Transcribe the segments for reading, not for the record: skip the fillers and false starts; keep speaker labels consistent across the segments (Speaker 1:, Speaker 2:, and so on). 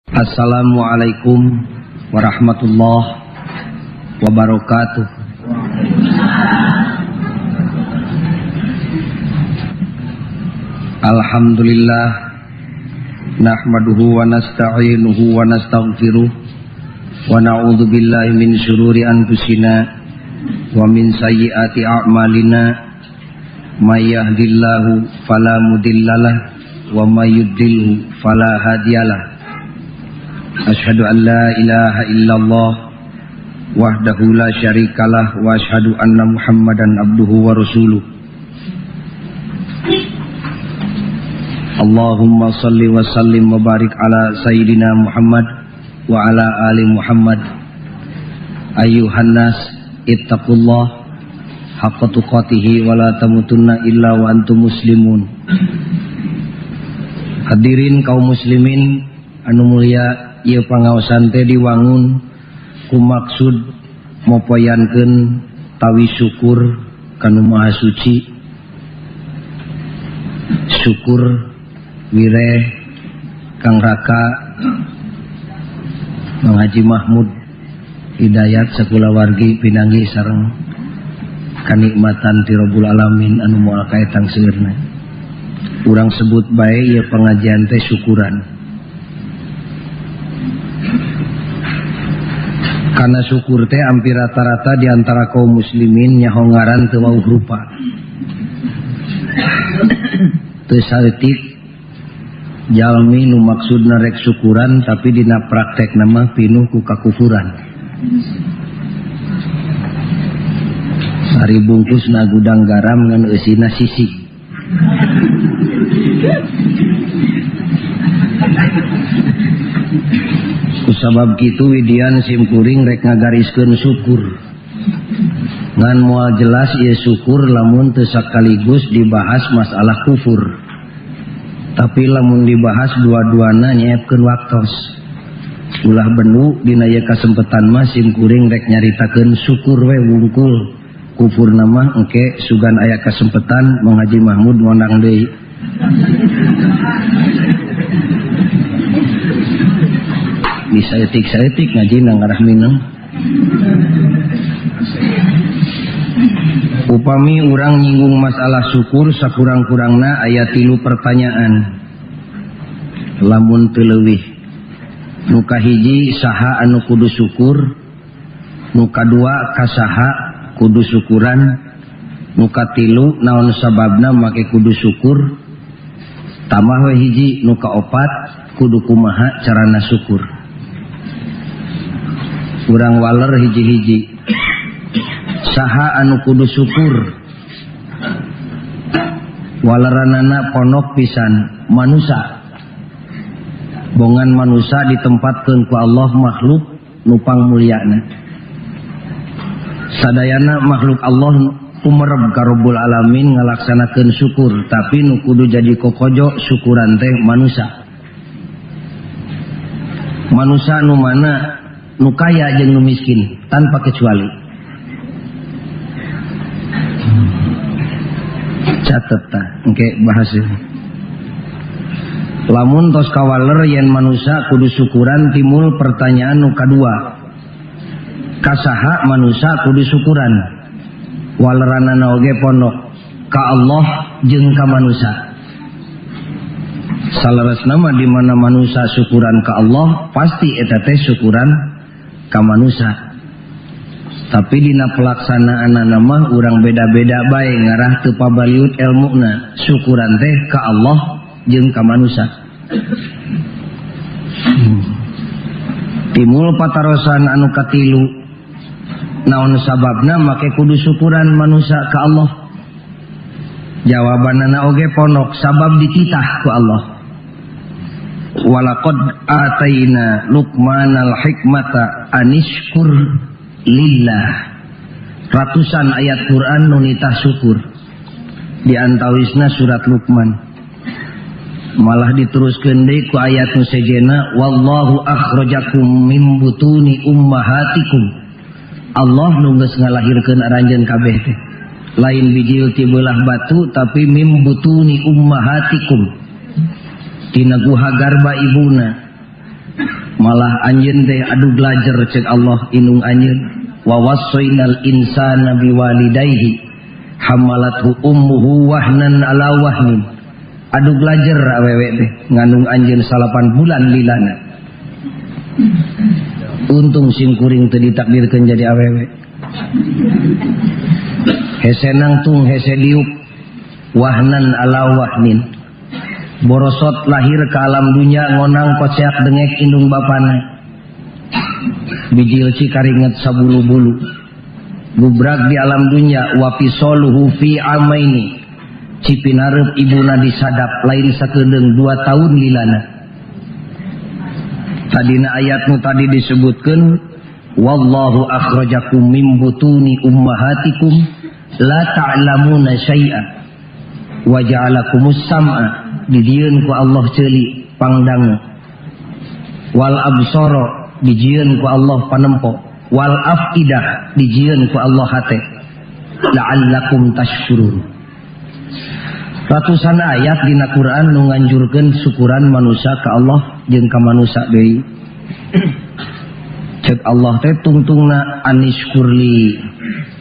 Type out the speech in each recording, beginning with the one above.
Speaker 1: Assalamualaikum warahmatullahi wabarakatuh. Alhamdulillah nahmaduhu wa nasta'inuhu wa nastaghfiruh wa na'udzu billahi min syururi anfusina wa min sayyiati a'malina may yahdihillahu fala mudhillalah wa may yudlilhu fala hadiyalah. Asyhadu an la ilaha illallah wahdahu la syarikalah wa asyhadu anna Muhammadan abduhu wa rasuluh. Allahumma salli wa sallim wa barik ala sayyidina Muhammad wa ala ali Muhammad. Ayyuhan nas ittaqullah haqqa tuqatih wa la tamutunna illa wa antum muslimun. Hadirin kaum muslimin anu mulia, ieu pangaosan teh diwangun ku maksud mopoyankeun tawi syukur kanu Maha Suci, syukur wireh Kang Raka Mang Haji Mahmud Hidayat sakulawargi pinanggih sareng kanikmatan ti Rabbul Alamin anu moal kaetang seueurna. Urang sebut bae ieu pengajian teh syukuran. Karena syukur teh hampir rata-rata di antara kaum muslimin nyaho ngaran teu wauh rupa. Teu saeutik jalmi nu maksudna rek syukuran tapi dina praktekna mah pinuh ku kakufuran. Ari bungkusna gudang garam ngan eusina sisik. Kusabab kitu widian simkuring rek ngagariskeun syukur. Ngan moal jelas ieu syukur lamun teu sakaligus dibahas masalah kufur. Tapi lamun dibahas dua-duana nyeepkeun waktos. Ulah bendu dina ieu kasempetan mah simkuring rek nyaritakeun syukur we wungkul. Kufur mah engke sugan aya kasempetan Mang Haji Mahmud ngondang deui. Di saeutik-saeutik ngaji nang ngarah mineng. Upami urang nyinggung masalah syukur sakurang-kurangna aya 3 pertanyaan. Lamun teu leuwih. Nu kahiji saha anu kudu syukur? Nu kadua kasaha kudu syukuran? Nu katilu naon sababna make kudu syukur? Tambah we hiji nu kaopat kudu kumaha carana syukur? Urang waler hiji-hiji. Saha anu kudu syukur? Waleranana ponok pisan manusa. Bongan manusa ditempatkeun ku Allah makhluk nu pangmulyana. Sadayana makhluk Allah kumerep ka Rabbul Alamin ngalaksanakeun syukur, tapi nu kudu jadi kokojo syukuran teh manusa. Manusa nu mana? Nu kaya jeung nu miskin tanpa kecuali. Catet tah engke bahas ieu. Lamun tos kawaler yen manusa kudu syukuran timbul pertanyaan nu kadua. Kasaha manusa kudu syukuran? Waleranana oge pondok ka Allah jeung ka manusa. Saleresna mah di mana manusa syukuran ka Allah pasti eta teh syukuran ka manusa. Tapi dina pelaksanaanana mah urang beda-beda bae ngarah teu pabaliut elmuna. Syukuran teh ka Allah jeung ka manusa. Timul patarosan anu katilu, naon sababna make kudu syukuran manusa ka Allah? Jawabanana oge pondok, sabab dititah ku Allah. Walaqad ataina Luqmanal hikmata anishkur lillah. Ratusan ayat Quran nu nitah syukur. Di antawisna surat Luqman. Malah diteruskeun deui ku ayat nu sejenna, wallahu akhrajakum min butuni ummahatikum. Allah nu geus ngalahirkeun aranjeun kabeh teh. Lain bijil ti beulah batu tapi mim butuni ummahatikum. Tina guha garba ibuna. Malah anjeun teh adu belajar cek Allah indung anjeun wa wassaynal insana biwalidayhi hamalathu ummuhu wahnan ala wahnin. Adu belajar awewe teh ngandung anjeun 8 bulan lilana. Untung sim kuring teu ditakdirkeun jadi awewe. Hese nangtung hese diuk wahnan ala wahnin. Borosot lahir ke alam dunia ngonang koceak dengek indung bapana. Bijil cikaringet sabulu-bulu. Gubrak di alam dunia wapisoluhu fi amaini. Cipinareup ibuna disadap lain sakedeung 2 tahun lilana. Tadina ayat nu tadi disebutkeun wallahu akhrajakum min butuni ummahatikum la ta'lamuna syai'a wa ja'alakumus sam'a. Dijieun ku Allah ceuli pangdangu wal absara dijieun ku Allah panempo wal afidah dijieun ku Allah hate la'allakum tashkurun. Ratusan ayat dina Quran nu nganjurkeun syukuran manusia ka Allah jeung ka manusia deui. Cek Allah teh tungtungna anishkurli,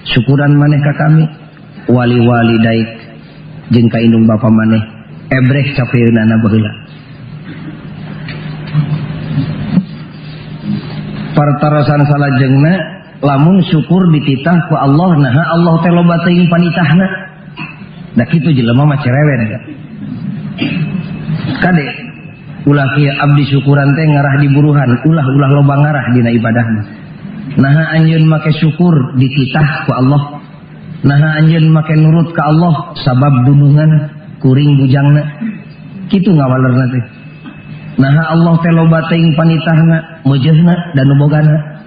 Speaker 1: syukuran maneh ka kami, wali walidaik jeung ka indung bapa maneh. Ebreh capeunana baheula. Partarosan salajengna lamun syukur dititah ku Allah naha Allah teh loba teuing panitahna. Da kitu jelema mah cerewet kan. Kade ulah kieu abdi syukuran teh ngarah di buruhan, ulah-ulah loba ngarah dina ibadahna. Naha anjeun make syukur dititah ku Allah. Naha anjeun make nurut ka Allah sabab dunungan kuring bujangna. Kitu ngawalerna teh. Naha Allah teh loba teuing panitahna, meujeuhna dan nu bogana.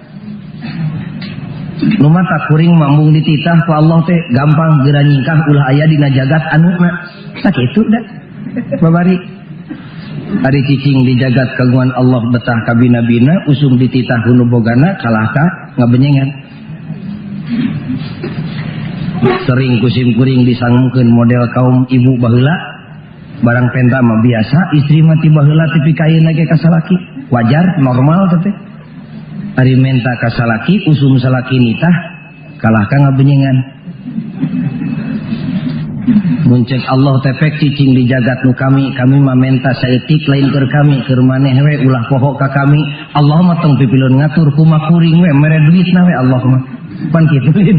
Speaker 1: Nu mata kuring mambung dititah ku Allah teh gampang geura nyingkah ulah aya dina jagat anuna. Tah kitu da. Babari ari cicing di jagat kagungan Allah betah kabina-bina usum dititah ku nu bogana kalah ka ngabenyengan. Sering kusim kuring disangungkeun model kaum ibu baheula barang penta mah biasa istri mah ti baheula tepi ka ayeuna ge ka salaki wajar normal teh. Ari menta ka salaki usum salaki nitah kalah ka ngabenyengan. Mun cek Allah tepek cicing di jagat nu kami, kami mah menta saeutik lain keur kami keur maneh we ulah poho ka kami. Allah mah tong pipilun ngatur kumaha kuring we mere duitna we Allah mah pan kitu lain.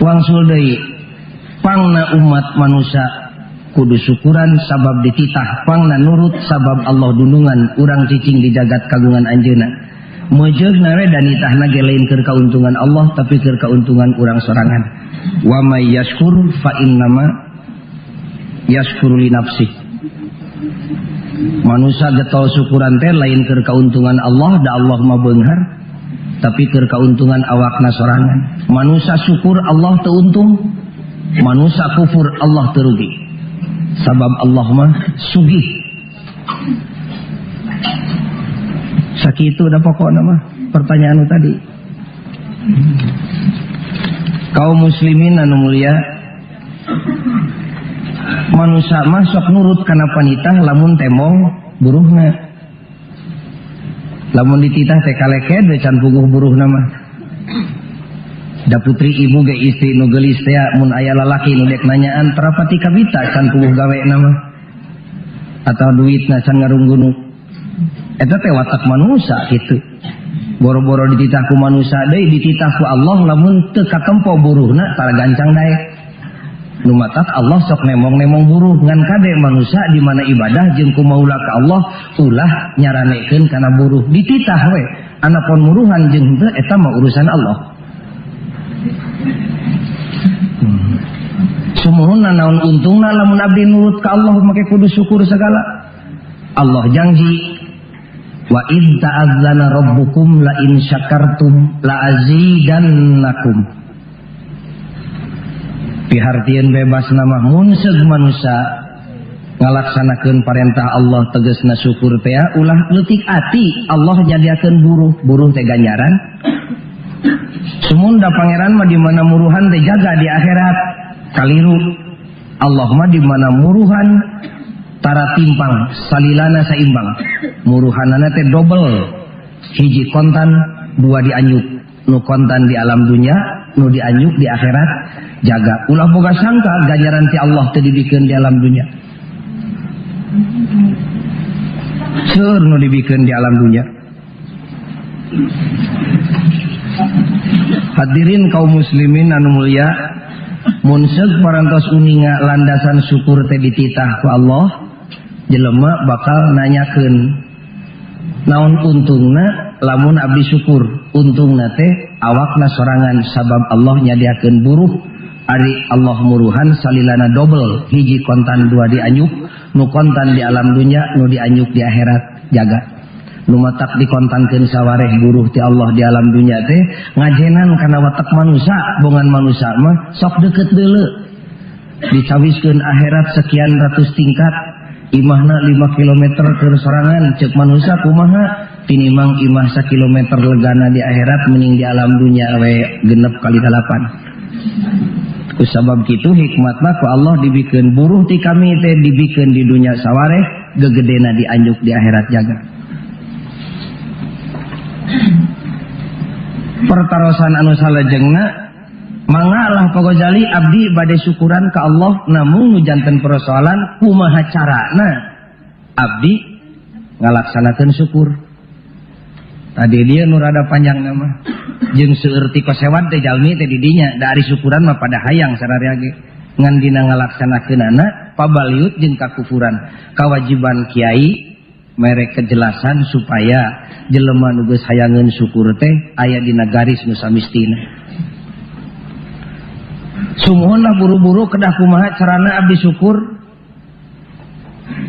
Speaker 1: Wangsul deui pangna umat manusia kudu syukuran sabab dititah, pangna nurut sabab Allah dunungan urang cicing di jagat kagungan anjeunna. Meujeuhna we dan nitahna ge lain keur kauntungan Allah tapi keur kauntungan urang sorangan. Wa may yashkur fa innama yashkuru li nafsih. Manusia getol syukuran teh lain keur kauntungan Allah da Allah mah beunghar tapi keur kauntungan awakna sorangan. Manusia syukur Allah teu untung, manusia kufur Allah teu rugi. Sabab Allah mah sugih. Sakitu da pokokna mah pertanyaan tadi. Kaum muslimin anu mulia, manusia mah sok nurut kana panitah lamun temong buruhna. Lamun dititah teh kaleked we can puguh buruhna mah. Da putri ibu ge istri nu geulis teh mun aya lalaki nu dek nanyaan terapati kabita can puguh gawena mah. Atau duitna can ngarunggunuk. Eta teh watak manusia kitu. Boro-boro dititah ku manusia deui dititah ku Allah lamun teu katempo buruhna tara gancang daek. Nu matak Allah sok nemong-nemong buruh ngan kade manusia di mana ibadah jeung kumaula ka Allah ulah nyaranekeun kana buruh dititah we. Anapun muruhan jeung henteu eta mah urusan Allah. Sumuhunna naon untungna lamun abdi nurut ka Allah make kudu syukur segala. Allah janji wa in ta'azzana rabbukum la in syakartum la azidannakum. Pihartieun bebas nama mun seug manusia ngalaksanakeun parentah Allah tegasna syukur teh ulah leutik ati Allah nyadiakeun buruh, buruh teh ganjaran. Sumunda pangeran mah di mana muruhan teh jaga di akhirat kaliru. Allah mah di mana muruhan Tara timpang salilana saimbang. Muruhanana teh dobel. Hiji kontan, dua dianyuk. Nu kontan di alam dunya, nu dianyuk di akhirat. Jaga ulah boga sangka ganjaran ti Allah teu dibikeun di alam dunya. Seueur nu dibikeun di alam dunya. Hadirin kaum muslimin anu mulia, mun seug parantos uninga landasan syukur teh dititah ku Allah, jelema bakal nanyakeun naon untungna lamun abdi syukur. Untungna teh awakna sorangan sabab Allah nyadiakeun buruh. Ari Allah muruhan salilana dobel, hiji kontan dua dianyuk, nu kontan di alam dunya, nu dianyuk di akhirat. Jaga nu matak dikontankeun sawareh buruh ti Allah di alam dunya teh ngajenan kana watak manusia, bongan manusia mah sok deket deuleu. Dicawiskeun akhirat sekian ratus tingkat, imahna 5 kilometer keur sorangan, ceuk manusia kumaha tinimang imah sakilometer legana di akhirat mending di alam dunya we genep kali 8. Kusabab kitu hikmatna ku Allah dibikeun buruh ti kami teh dibikeun di dunya sawareh gegedena dianjuk di akhirat. Jaga pertarosan anu salajengna mangga lah Pak Ghazali abdi bade syukuran ka Allah, namun nu janten persoalan kumaha carana abdi ngalaksanakeun syukur. Tadi dia nu rada panjang nama jeung seueur ti kosewad teh jalmi teh di dinya da ari syukuran mah pada hayang sararea ge ngan dina ngalaksanakeunana pabaliut jeung kakufuran. Kawajiban kiai mere kejelasan supaya jelema nu geus hayangeun syukur teh aya dina garis nu samistina. Sumuhunlah buru-buru kedah kumaha carana abdi syukur.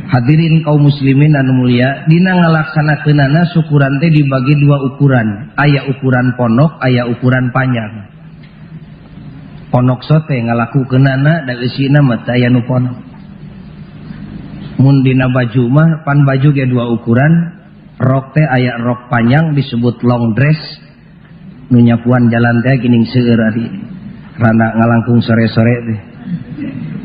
Speaker 1: Hadirin kaum muslimin anu mulia, dina ngalaksanakeunana syukuran teh dibagi dua ukuran, aya ukuran pondok, aya ukuran panjang. Pondok sote ngalakukeunana da eusina mah teu aya nu pondok. Mun dina baju mah pan baju ge dua ukuran, rok teh aya rok panjang disebut long dress, nu nyapuan jalan teh geuning seueur ari rana ngalangkung sore-sore teh.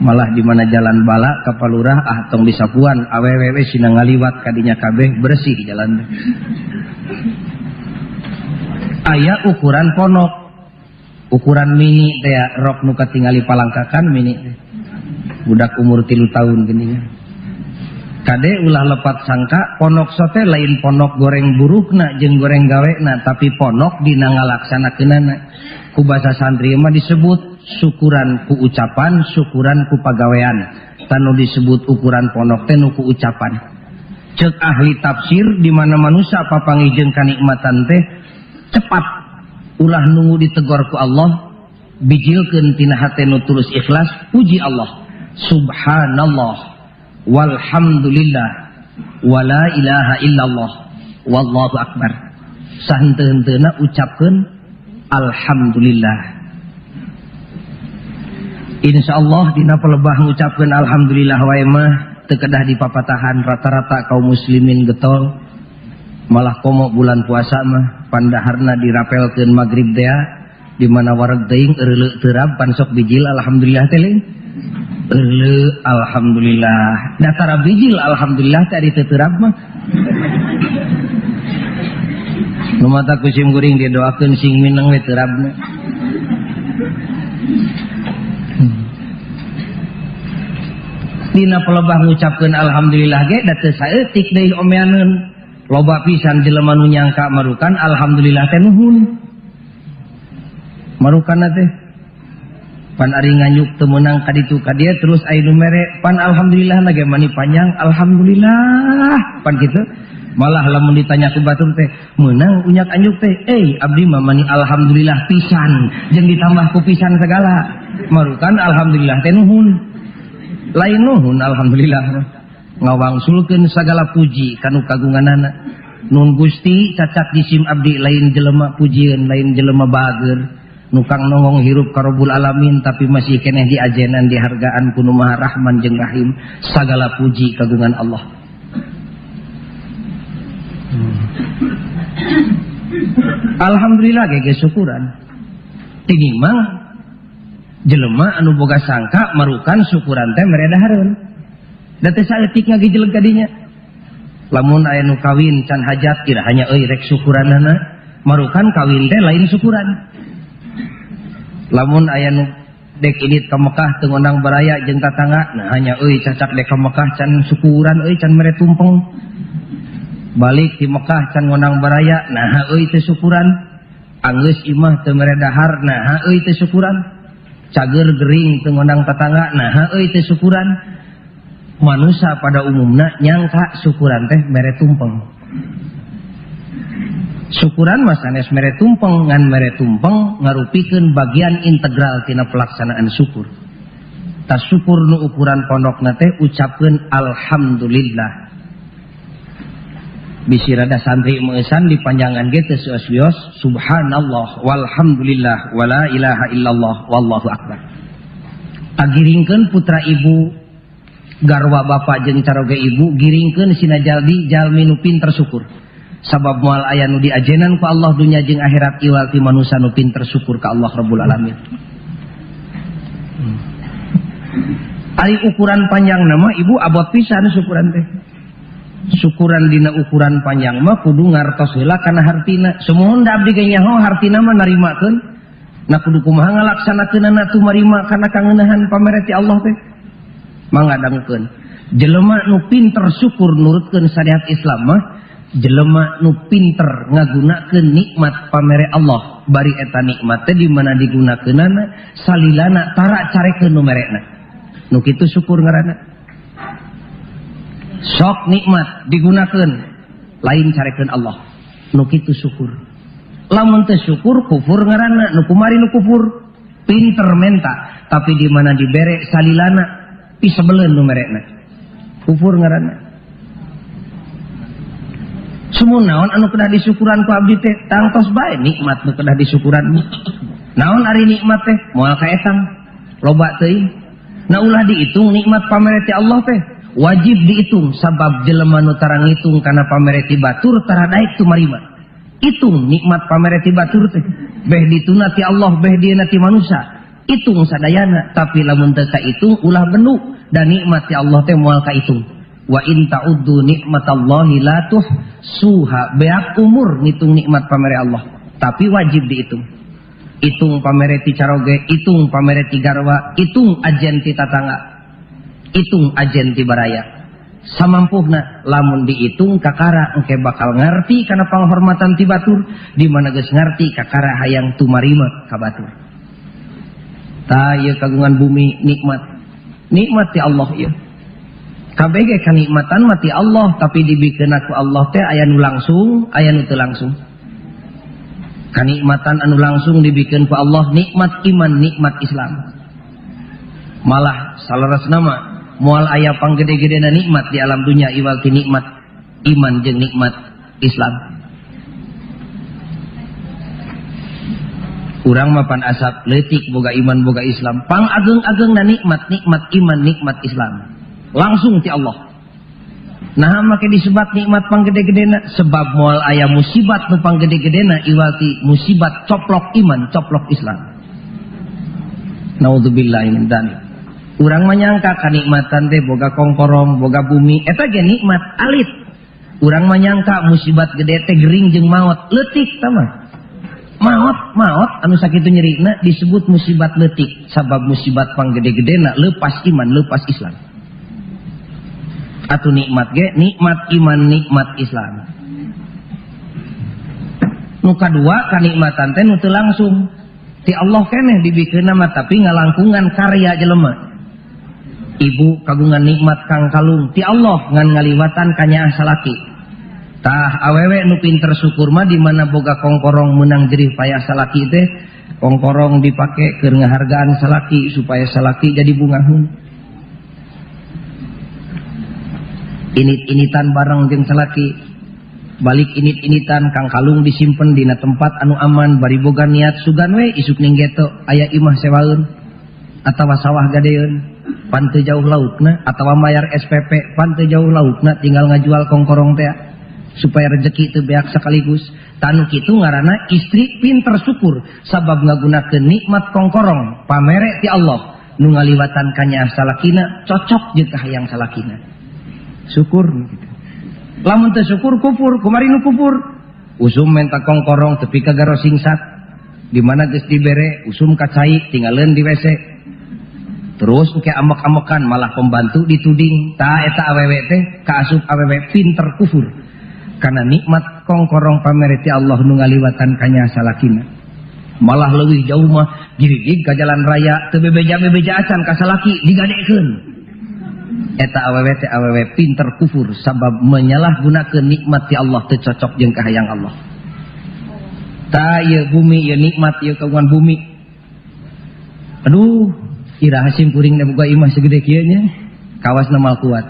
Speaker 1: Malah di mana jalan bala ka palurah ah tong disapuan awewe we sina ngaliwat kadinya kabeh bersih jalan teh. Aya ukuran ponok, ukuran mini teh ya, rok nu katingali palangkakan mini teh. Budak umur 3 tahun geuning. Kade ulah lepat sangka ponok sote lain ponok goreng burukna jeung goreng gawena, tapi ponok dina ngalaksanakeunana. Ku basa santri mah disebut syukuran ku ucapan, syukuran ku pagawean. Tanu disebut ukuran ponok teh nu ku ucapan. Ceuk ahli tafsir di mana manusia papanggih jeung kanikmatan teh cepat ulah nunggu ditegor ku Allah, bijilkeun tina hate nu tulus ikhlas, puji Allah. Subhanallah walhamdulillah wala ilaha illallah wallahu akbar. Sahenteu-henteuna ucapkeun alhamdulillah. Insyaallah dina pelebah ngucapkeun alhamdulillah wae mah teu kedah dipapatahan rata-rata kaum muslimin getol. Malah komo bulan puasa mah pandaharna dirapelkeun magrib tea di mana wareg teuing eureuleuh teu rab pan sok bijil alhamdulillah teh leung. Eureuleuh alhamdulillah. Datara bijil alhamdulillah teh ari teu terab mah. Nu mata ku sim kuring didoakeun sing mineng we teu rabna. Dina pelebah ngucapkeun alhamdulillah ge da teu saeutik deui omeaneun. Loba pisan jelema nu nyangka marukan alhamdulillah teh nuhun. Marukanna teh pan ari nganyuk teu meunang ka ditu ka dieu terus aya nu mere pan alhamdulillah na ge mani panjang alhamdulillah pan kitu. Malah lamun ditanya ku batur teh meunang unyak anyuk teh abdi mah mani alhamdulillah pisan jeung ditambah ku pisan segala. Marukan alhamdulillah teh nuhun. Lain nuhun alhamdulillah ngawangsulkeun sagala puji kanu kagunganana. Nun Gusti cacat jisim abdi lain jelema pujieun lain jelema bager nukang nongong hirup ka Rabbul Alamin tapi masih keneh diajenan dihargaan ku Nu Maha Rahman jeung Rahim. Sagala puji kagungan Allah. Alhamdulillah ge syukuran. Tinimang jelema anu boga sangka marukan syukuran teh mere dahareun. Da teh saeutik ngagijeleg ka dinya. Lamun aya nu kawin can hajat kira hanya euy rek syukuranana, marukan kawin teh lain syukuran. Lamun aya nu dek indit ka Mekah teu ngondang baraya jeung tatangga, nah hanya euy cacak dek ka Mekah can syukuran euy can mere tumpeng. Balik di Mekah can ngondang baraya, nah euy teu syukuran. Anggeus imah teu mere dahar, nah euy teu syukuran. Cager gering teu ngondang tatangga, nah euy teu syukuran. Manusia pada umumna nyangka syukuran teh mere tumpeng. Syukuran mah sanes mere tumpeng, ngan mere tumpeng ngarupikeun bagian integral tina pelaksanaan syukur. Tas syukur nu ukuran pondokna teh ucapkeun alhamdulillah. Bisi rada santri meusan dipanjangan ge teu seueus-wios subhanallah walhamdulillah wala ilaha illallah wallahu akbar. Tagiringkeun putra ibu garwa bapak jeung caroge ibu giringkeun sina jaldi jalmi nu pinter syukur. Sabab moal aya nu diajenan ku Allah dunya jeung akhirat iwal ti manusa nu pinter syukur ka Allah Rabbul Alamin. Ari ukuran panjang nama ibu abot pisan syukuran teh. Syukuran dina ukuran panjang mah kudu ngartos heula kana hartina. Sumuhun da abdi ge nyaho hartina mah narimakeun. Na kudu kumaha ngalaksanakeunana tumarima kana kangeunahan pamere ti Allah teh. Mangga dangukeun. Jelema nu pinter syukur nurutkeun syariat Islam mah jelema nu pinter ngagunakeun nikmat pamere Allah, bari eta nikmat teh di mana digunakeunana salilana tara carekeun nu merena. Nu kitu syukur ngaranna. Sok nikmat digunakeun lain carekeun Allah. Nu kitu syukur. Lamun teu syukur kufur ngaranna, nu kumari nu kufur. Pinter menta tapi di mana dibere salilana pisebeleun nu merena. Kufur ngaranna. Sumun naon anu kedah disyukuran ku abdi teh tangtos bae nikmat nu kedah disyukuran. Naon ari nikmat teh moal kaetang loba teuing. Na ulah dihitung nikmat pamere ti Allah teh wajib dihitung sabab jelema nu tara ngitung kana pamere ti batur tara daek tumarima. Hitung nikmat pamere ti batur teh beh dituna ti Allah beh dieuna ti manusia. Hitung sadayana tapi lamun teu kahitung ulah bendu dan nikmat ti Allah teh moal kahitung. Wa in ta'uddu nikmatallahi la tuhsuha, beak umur ngitung nikmat pamere Allah tapi wajib dihitung. Hitung pamere ti caroge, hitung pamere ti garwa, hitung ajen ti tatangga, hitung ajen ti baraya. Samampuhna lamun dihitung kakara engke bakal ngarti kana panghormatan ti batur, di mana geus ngarti kakara hayang tumarima ka batur. Ta ieu kagungan bumi nikmat. Nikmat ti Allah ieu. Kabeh ge kanikmatan mah ti Allah tapi dibikeun ku Allah teh aya nu langsung, aya nu teu langsung. Kanikmatan anu langsung dibikeun ku Allah nikmat iman, nikmat Islam. Malah saleresna mah moal aya panggede-gedena nikmat di alam dunia iwal ti nikmat iman jeung nikmat Islam. Urang mah pan asap leutik boga iman boga Islam, pangageng-agengna nikmat, nikmat iman, nikmat Islam. Langsung ti Allah. Nah make disebat nikmat panggede-gedena sebab moal aya musibat nu panggede-gedena iwal ti musibat coplok iman, coplok Islam. Naudzubillah min dzalik. Urang mah nyangka kanikmatan teh boga kongkorong, boga bumi, eta ge nikmat alit. Urang mah nyangka musibat gede teh gering jeung maot, leutik tah mah. Maot, maot anu sakitu nyerina disebut musibat leutik sabab musibat panggede-gedena leupas iman, leupas Islam. Atuh nikmat ge nikmat iman, nikmat Islam. Nu kadua kanikmatan teh nu teu langsung ti Allah keneh dibikeunna mah tapi ngalangkungan karya jelema. Ibu kagungan nikmat kang kalung ti Allah ngan ngaliwatan kanyaah salaki. Tah awewe nu pinter syukur mah di mana boga kongkorong meunang jerih payah salaki teh, kongkorong dipake keur ngahargaan salaki supaya salaki jadi bungahun. Init-initan bareng jeung salaki, balik init-initan kang kalung disimpen dina tempat anu aman bari boga niat sugan we isuk ning geto aya imah sewaeun atawa sawah gadeun pan teu jauh lautna atawa mayar SPP pan teu jauh lautna tinggal ngajual kongkorong teh supaya rezeki teu beak sekaligus. Tanu kitu ngaranna istri pinter syukur sabab ngagunakeun nikmat kongkorong pamere ti Allah nu ngaliwatan kanyaah salakina cocok jeung kahayang salakina. Syukur gitu. Lamun teu syukur kufur, kumari nu kufur. Usum menta kongkorong tepi ka garo singsat. Di mana geus dibere usum ka cai tinggaleun di WC. Terus engke ambek-ambekan malah pembantu dituding. Ta eta awewe teh kaasup awewe pinter kufur. Karena nikmat kongkorong pamere ti Allah nu ngaliwatan kanyaah salakina. Malah leuwih jauh mah giridig ka jalan raya teu bebeja-bebeja acan ka salaki digadekeun. Eta awewe teh awewe pinter kufur sabab menyalahgunakeun nikmat ti Allah teu cocok jeung kahayang Allah. Ta ieu bumi ieu nikmat ieu kagungan bumi. Aduh, iraha sim kuring da boga imah segede kieu nya. Kawasna mal kuat.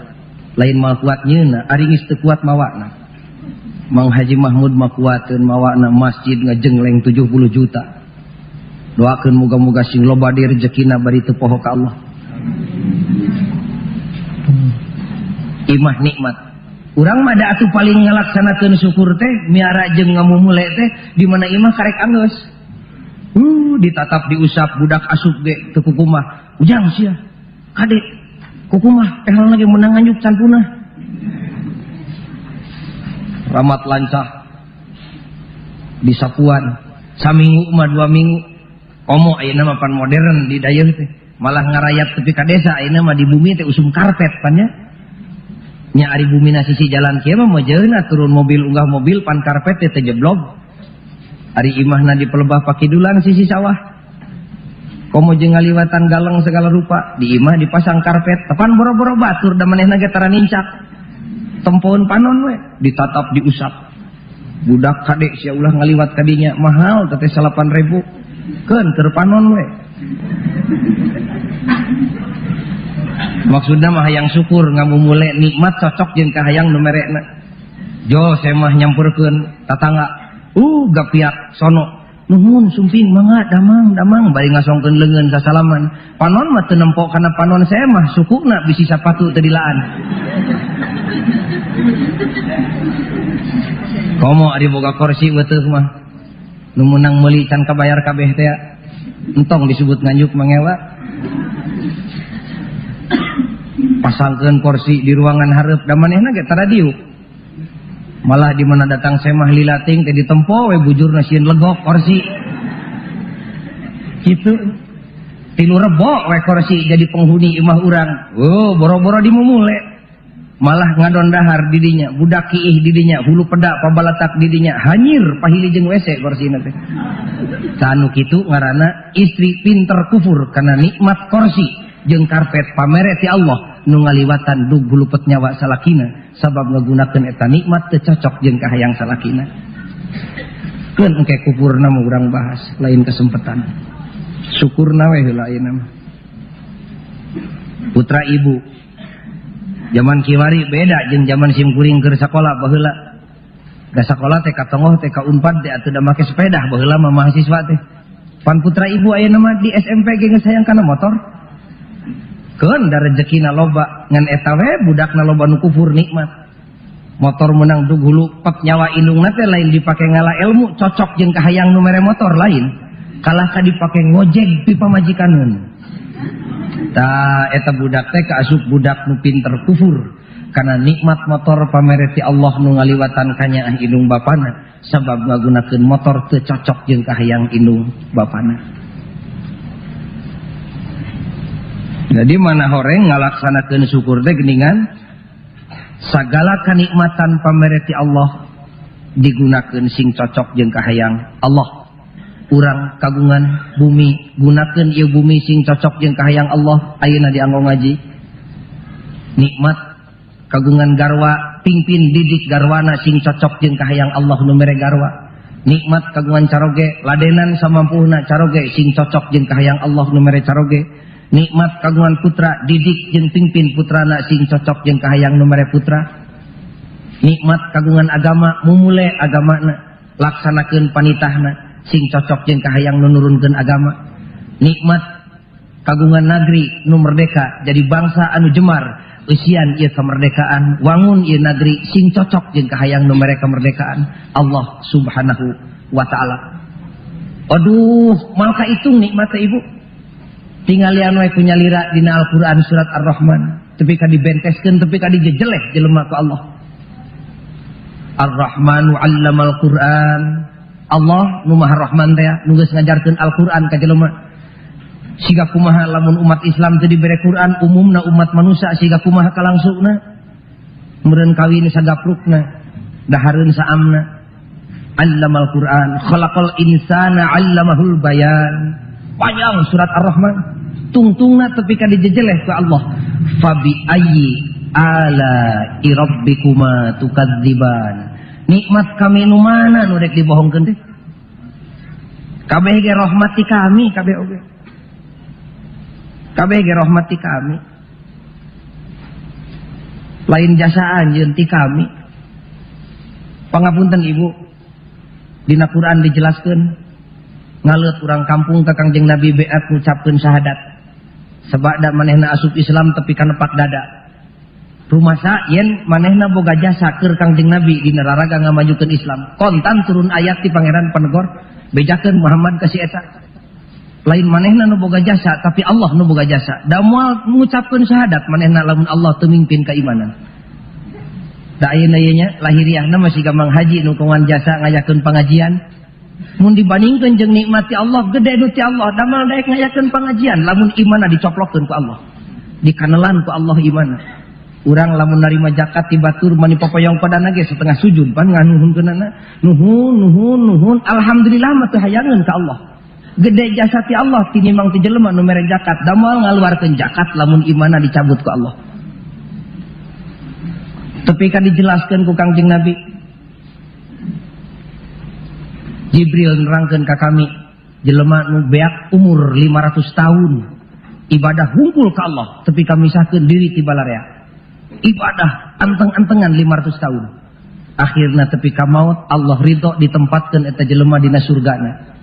Speaker 1: Lain mal kuat nyeuna, ari geus teu kuat mawana. Mang Haji Mahmud mah kuateun mawana masjid ngajengleng 70 juta. Doakeun moga-moga sing loba deui rezekina bari teu poho ka Allah. Imah nikmat. Urang mah da atuh paling ngalaksanakeun syukur teh miara jeung ngamumule teh di mana imah karek anggeus. Ditatap diusap budak asup ge teu kukumah. Ujang sia. Kade kukumah teh lagi menang nganjuk can punah. Ramat lancah disapuan saminggu mah 2 minggu. Komo ayeuna mah pan modern di dayeuh teh. Malah ngarayap tepi ka desa ayeuna mah di bumi teh usum karpet pan nya. Nya ari bumina sisi jalan kieu mah mojeuna turun mobil unggah mobil pan karpet teh teu jeblog. Ari imahna di pelebah pakidulan sisi sawah. Komo jeung ngaliwatan galeng segala rupa di imah dipasang karpet tepan boro-boro batur da manehna ge tara nincak. Tempoeun panon we ditatap diusap. Budak kade sia ulah ngaliwat ka dinya mahal teh 8.000. Keun keur panon we. Maksudna mah hayang syukur ngamumule nikmat cocok jeung kahayang nu merekna. Jo semah nyampurkeun tatangga. Gapiak sono. Nuhun sumping mangga damang damang bari ngasongkeun leungeun sasalaman. Panon mah teu nempo kana panon semah sukuna bisi sapatu teu dilaan. Komo ari boga kursi weteuh mah. Nu meunang meuli can kabayar kabeh teh. Entong disebut nganjuk mangewa. Pasangkeun kursi di ruangan hareup da manehna ge tara diuk. Malah di mana datang semah lilating teh ditempo we bujurna sieun legok kursi. Kitu. Tilu rebo we kursi jadi penghuni imah urang. Oh, boro-boro dimumule. Malah ngadon dahar didinya, budak kiih didinya, hulu pedak pabalatak didinya, hanyir pahili jeung WC kursina teh. Canu kitu ngaranna istri pinter kufur karena nikmat kursi jeung karpet pamere ti Allah nu ngaliwatan dug hulupet nyawa salakina sabab ngagunakeun eta nikmat teu cocok jeung kahayang salakina. Keun engke kufurna mah urang bahas lain kesempatan. Syukurna we heula ayeuna mah. Putra ibu zaman kiwari beda jeung zaman sim kuring keur sakola baheula. Da sakola teh ka tonggoh teh ka Unpad teh atuh da make sepeda baheula mah mahasiswa teh. Pan putra ibu ayeuna mah di SMP ge geus hayang kana motor. Keun da rejekina loba ngan eta we budakna loba nu kufur nikmat. Motor menang dug hulu pet nyawa indungna teh lain dipake ngala ilmu cocok jeung kahayang nu mere motor lain. Kalah ka dipake ngojek pi pamajikaneun. Ta eta budak teh kaasup budak nu pinter kufur karena nikmat motor pamere ti Allah nu ngaliwatan kanyaah indung bapana sabab ngagunakeun motor teu cocok jeung kahayang indung bapana. Jadi mana horeng ngalaksanakeun syukur teh geuningan sagala kanikmatan pamere ti Allah digunakeun sing cocok jeung kahayang Allah. Urang kagungan bumi gunakeun ieu bumi sing cocok jeung kahayang Allah ayeuna dianggo ngaji. Nikmat kagungan garwa pingpin didik garwana sing cocok jeung kahayang Allah nu mere garwa. Nikmat kagungan caroge ladenan samampuhna caroge sing cocok jeung kahayang Allah nu mere caroge. Nikmat kagungan putra didik jeung pingpin putrana sing cocok jeung kahayang nu mere putra. Nikmat kagungan agama mumule agamana laksanakeun panitahna sing cocok jeung kahayang nu nurunkeun agama. Nikmat kagungan nagri nu merdeka jadi bangsa anu jemar eusian ieu kemerdekaan wangun ieu nagri sing cocok jeung kahayang nu mere kemerdekaan Allah Subhanahu wa taala. Aduh, malka hitung nikmat teh ibu. Tinggalian we ku nyalira dina Al-Qur'an surat Ar-Rahman, tepi ka dibenteskeun, tepi ka dijejeleh jelema ku Allah. Ar-Rahmanu 'allamal Qur'an. Allah nu Maha Rahman teh nu geus ngajarkeun Al-Qur'an ka jelema. Siga kumaha lamun umat Islam teu dibere Quran, umumna umat manusia siga kumaha kalangsungna? Meureun kawin sagaprukna, dahareun saamna. Allamal Qur'an, khalaqal insana 'allamahul bayan. Panjang surat Ar-Rahman. Tungtungna tepi ka dijejeleh ku Allah. Fabi ayyi ala rabbikuma tukadziban. Nikmat kami nu mana nu rek dibohongkeun teh? Kabeh ge rahmat ti kami, kabeh oge. Kabeh ge rahmat ti kami. Lain jasa anjeun ti kami. Pangapunten Ibu, dina Quran dijelaskeun ngaleut urang kampung ka Kangjeng Nabi beat ngucapkeun syahadat. Sabada manehna asup Islam tepi ka nepak dada. Rumasa yen manehna boga jasa keur Kangjeng Nabi dina raraga ngamajukeun Islam. Kontan turun ayat ti Pangeran Panegor, bejakeun Muhammad ka si eta. Lain manehna nu boga jasa, tapi Allah nu boga jasa. Da moal ngucapkeun syahadat manehna lamun Allah teu mimpin keimanan. Da ayeuna ieu nya lahiriahna masih gampang haji nu kawan jasa ngayakeun pengajian. Mun dibandingkeun jeung nikmat ti Allah, gede nu ti Allah, damal daek ngayakeun pengajian lamun imanna dicoplokkeun ku Allah. Dikanelan ku Allah imanna. Urang lamun narima zakat ti batur mani popoyong padana ge setengah sujud pan nganuhunkeunana. Nuhun nuhun nuhun, alhamdulillah mah teu hayangeun ka Allah. Gede jasa ti Allah tinimbang ti jelema nu mere zakat, da moal ngaluarkeun zakat lamun imanna dicabut ku Allah. Tapi kan dijelaskeun ku Kangjeng Nabi, Jibril nerangkeun ka kami, jelema nu beak umur 500 tahun ibadah hungkul ka Allah, tapi kami misahkeun diri ti balarea. Ibadah anteng-antengan 500 tahun. Akhirna tepi ka maut Allah ridho ditempatkeun eta jelema dina surgana.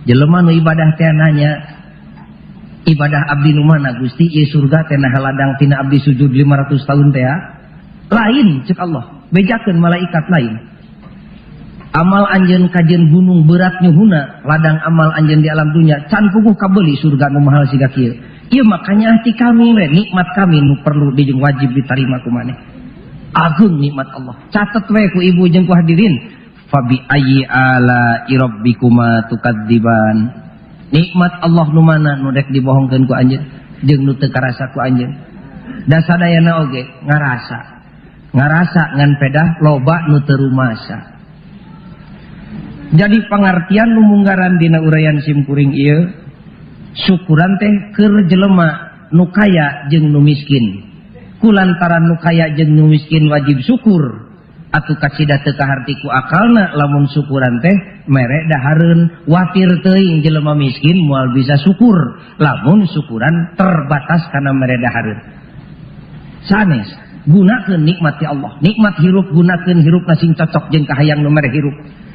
Speaker 1: Jelema nu ibadah teh nanya, ibadah abdi nu mana Gusti? Ieu surga teh naha ladang tina abdi sujud 500 tahun teh. Lain cek Allah, bejakeun malaikat lain. Amal anjeun kajeun gunung berat nyuhuna, ladang amal anjeun di alam dunia can puguh kabeli surga nu mahal siga kieu. Ieu makanya hati kami we, nikmat kami nu perlu dijung wajib diterima ku maneh. Agung nikmat Allah. Catet we ku ibu jeung ku hadirin. Fabi ayyi ala rabbikuma tukadziban. Nikmat Allah nu mana nu rek dibohongkeun ku anjeun jeung nu teu karasa ku anjeun. Da sadayana oge ngarasa. Ngarasa ngan pedah loba nu teu rumasa. Jadi pangartian nu munggaran dina uraian simkuring ieu, syukuran teh keur jelema nu kaya jeung nu miskin. Kulantaran nu kaya jeung nu miskin wajib syukur, atuh kacida teu kaharti ku akalna lamun syukuran teh mere dahareun, watir teuing jelema miskin moal bisa syukur lamun syukuran terbatas kana mere dahareun. Sanes gunakeun nikmat ti Allah, nikmat hirup gunakeun hirup sing cocok jeung kahayang nu mere hirup.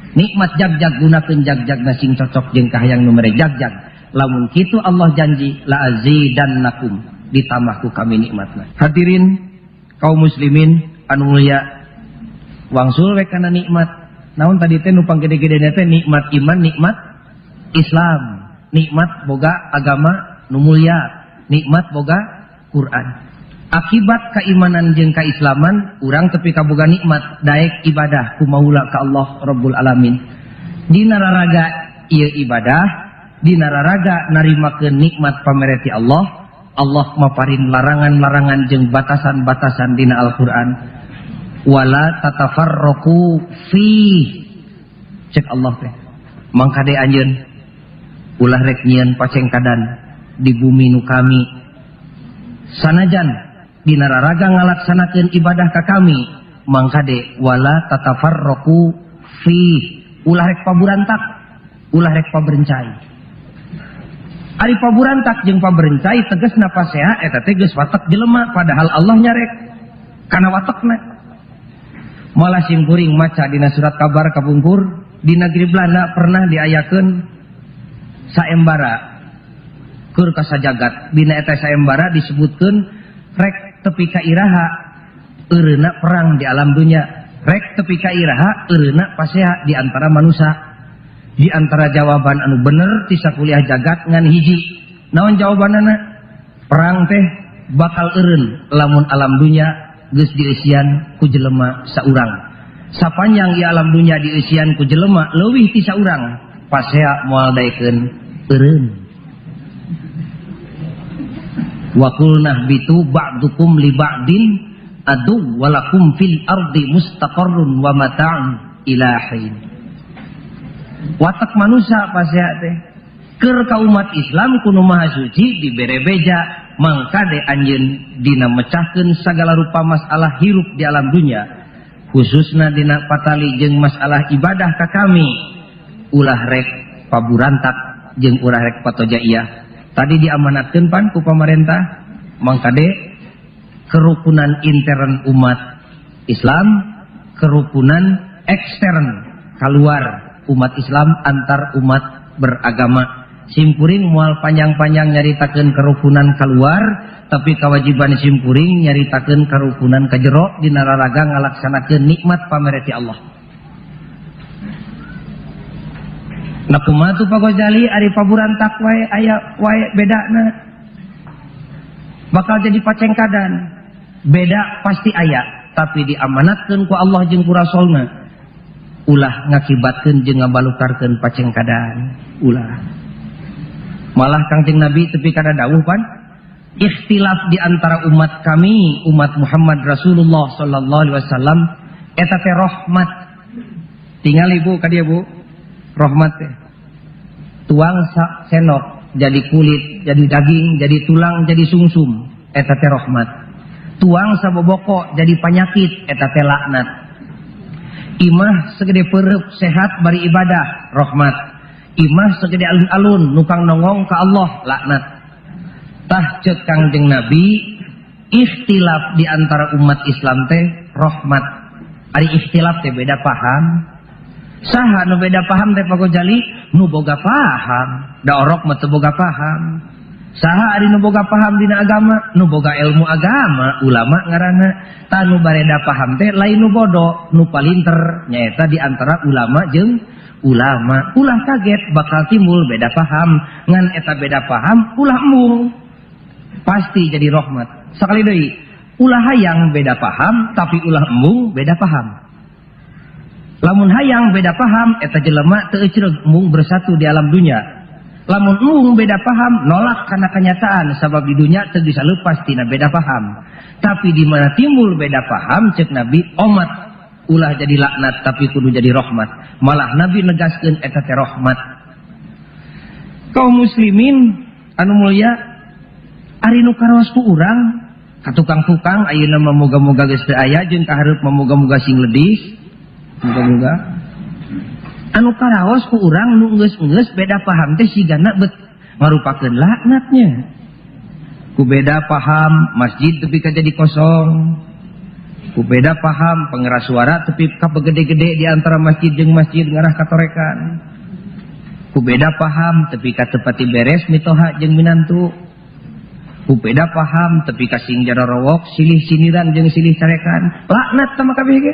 Speaker 1: Nikmat jagjag gunakeun jagjag sing cocok jeung kahayang nu mere jagjag. Lamun kitu Allah janji la azidannakum, ditambah ku kami nikmatna. Hadirin kaum muslimin anu mulia, wangsul we kana nikmat. Naon tadi teh nu panggede-gedena teh nikmat iman, nikmat Islam, nikmat boga agama nu mulia, nikmat boga Quran. Akibat keimanan jeung keislaman, urang tepi kaboga nikmat daek ibadah ku maula ka Allah Rabbul Alamin. Dina raraga ieu ibadah, dina raraga narimakeun nikmat pamere ti Allah, Allah maparin larangan-larangan jeung batasan-batasan dina Al-Qur'an. Wala tatafarraqu fi, cek Allah teh. Mangkade anjeun ulah rek nyieun pacengkadan di bumi nu kami. Sanajan dina raraga ngalaksanakeun ibadah ka kami, mangkade wala tatafarraqu fi, ulah rek paburantak, ulah rek paberencai. Ari paburantak jeung paberencai tegasna pasea eta teh geus watek jelema, padahal Allah nyarek kana watekna. Malah sim kuring maca dina surat kabar kapungkur di negeri Belanda pernah diayakeun saembara keur ka sajagat. Dina eta saembara disebutkeun rek tepi ka iraha eureuna perang di alam dunia, rek tepi ka iraha eureuna pasea di antara manusia. Di antara jawaban anu bener ti sakuliah jagat ngan hiji, Naon jawabanana? Perang teh bakal eureun lamun alam dunya geus dieusian ku jelema saurang. Sapanjang ieu alam dunya dieusian ku jelema leuwih ti saurang, pasea moal daekeun eureun. Wa qulna bitu ba'dukum li ba'din adu walakum fil ardi mustaqarrun wa mata'un ila hin. Watak manusia pasea teh keur ka umat Islam kuno maha suci dibere beja mangkade anjeun dina mecahkeun sagala rupa masalah hirup di alam dunya, khususna dina patali jeung masalah ibadah ka kami, ulah rek paburantak jeung ulah rek patojaiyah. Tadi diamanatkeun pan ku pamarentah mangkade kerukunan intern umat Islam, kerukunan ekstern keluar umat Islam antar umat beragama. Simkuring moal panjang-panjang nyaritakeun kerukunan keluar, tapi kewajiban simkuring nyaritakeun kerukunan ka jero dina raraga ngalaksanakeun nikmat pamere ti Allah. Nah kumaha tuh Pak Ghazali ari paburantak wae aya wae bedana. Bakal jadi pacengkadan. Beda pasti aya, tapi diamanatkeun ku Allah jeung ku Rasulna. Ulah ngakibatkeun jeung ngabalukarkeun pacengkadan, ulah. Malah Kangjeng Nabi tepi kada dawuh pan, ikhtilaf di antara umat kami, umat Muhammad Rasulullah sallallahu alaihi wasallam eta teh rahmat. Tinggal ibu ka dieu Bu, rahmat teh. Tuang senok jadi kulit, jadi daging, jadi tulang, jadi sungsum, eta teh rahmat. Tuang saboboko jadi penyakit, eta teh laknat. Imah segede perep sehat bari ibadah, rahmat. Imah segede alun-alun nukang nongong ka Allah, laknat. Tah ceuk Kangjeng Nabi, ikhtilaf di antara umat Islam teh rahmat. Ari ikhtilaf teh beda paham. Saha nu beda paham teh Pak Ghazali? Nu boga paham. Da orok mah teu boga paham. Saha ari nu boga paham dina agama? Nu boga ilmu agama, ulama ngaranna. Tah nu bareda paham teh lain nu bodoh, nu palinter nyaeta di antara ulama jeung ulama. Ulah kaget bakal timbul beda paham, ngan eta beda paham ulah embung. Pasti jadi rahmat. Sakali deui, ulah hayang beda paham tapi ulah embung beda paham. Lamun hayang beda paham eta jelema teu ecreug embung bersatu di alam dunya. Lamun embung beda paham nolak kana kenyataan sabab di dunya teu bisa lepas tina beda paham. Tapi di mana timbul beda paham ceuk Nabi omat ulah jadi laknat tapi kudu jadi rahmat. Malah Nabi negaskeun eta teh rahmat. Kaum muslimin anu mulia, ari nu karaos ku urang ka tukang-tukang ayeuna mah moga-moga geus teu aya jeung ka hareup mah moga-moga sing ledis. Moga-moga anu karaos ku urang nu geus-geus beda paham teh sigana bet ngarupakeun laknatnya. Ku beda paham masjid tepi ka jadi kosong. Ku beda paham pengeras suara tepi ka begede-gede di antara masjid jeung masjid ngarah katorekan. Ku beda paham tepi ka tepati beres mitoha jeung minantu. Ku beda paham tepi ka sing jarorowok silih siniran jeung silih carekan. Laknat tah kabeh ge.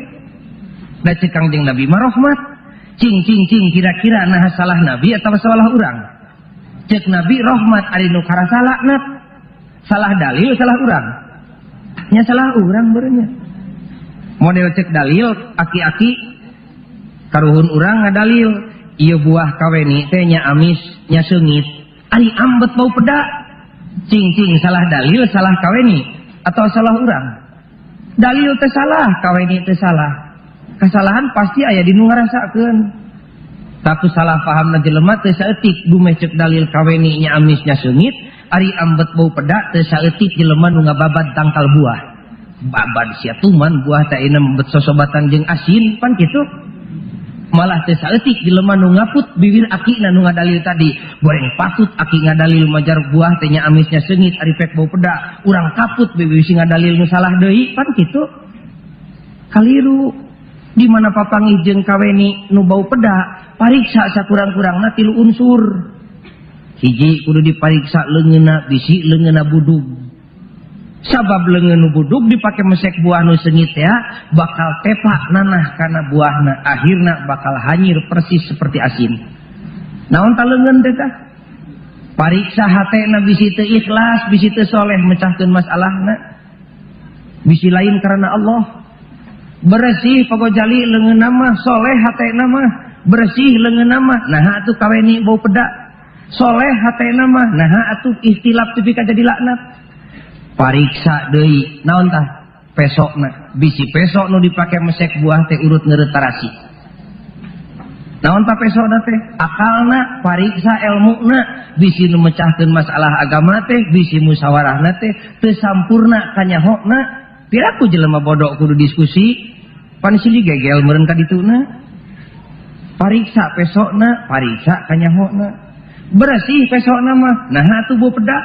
Speaker 1: Da ceuk Kangjeng Nabi mah rahmat. Cing cing cing kira-kira nah salah Nabi atau salah urang? Ceuk Nabi rahmat ari nu karasa laknat. Salah dalil salah urang. Nya salah urang beureunya. Model cek dalil aki-aki karuhun urang ngadalil ieu buah kaweni teh nya amis nya seungit. Ari ambet bau peda. Cing cing salah dalil salah kaweni atau salah urang? Dalil teh salah, kaweni teh salah. Kesalahan pasti aya di nu ngarasakeun. Tapi salah pahamna jelema teu saeutik dumeh ceuk dalil kaweni nya amis nya seungit, ari ambet bau peda teu saeutik jelema nu ngababad tangkal buah. Babad sia tuman buah teh ayeuna bet sosobatan jeung asin pan kitu. Malah teu saeutik jelema nu ngaput bibir akina nu ngadalil tadi. Goreng patut aki ngadalil majar buah teh nya amis nya seungit ari pek bau peda. Urang kaput bibir si ngadalil nu salah deui pan kitu. Kaliru. Di mana papanggih jeung kaweni nu bau peda, pariksa sakurang-kurangna 3 unsur. Hiji kudu dipariksa leungeunna bisi leungeunna budug. Sabab leungeun nu budug dipake mesek buah nu seungit ya, bakal tepak nanah kana buahna, akhirna bakal hanyir persis seperti asin. Naon ta leungeun teh tah? Pariksa hatena bisi teu ikhlas, bisi teu soleh mecahkeun masalahna. Bisi lain karena Allah. Bersih Pak Gojali leungeunna mah, soleh hatena mah, bersih leungeunna mah. Naha atuh kaweni bau pedak. Soleh hatena mah, naha atuh ikhtilaf tepi ka jadi laknat. Pariksa deui, naon tah? Pesokna. Bisi pesok nu dipake mesek buah teh urut ngeureut tarasi. Naon ta pesona teh? Akalna, pariksa elmuna, bisi nu mecahkeun masalah agama teh, bisi musyawarahna teh teu sampurna kanyahona. Piraku jelema bodoh kudu diskusi, pan silih gegel meureun ka dituna. Pariksa pesona, pariksa kanyahona. Bersih pesona mah, naha atuh bau pedak.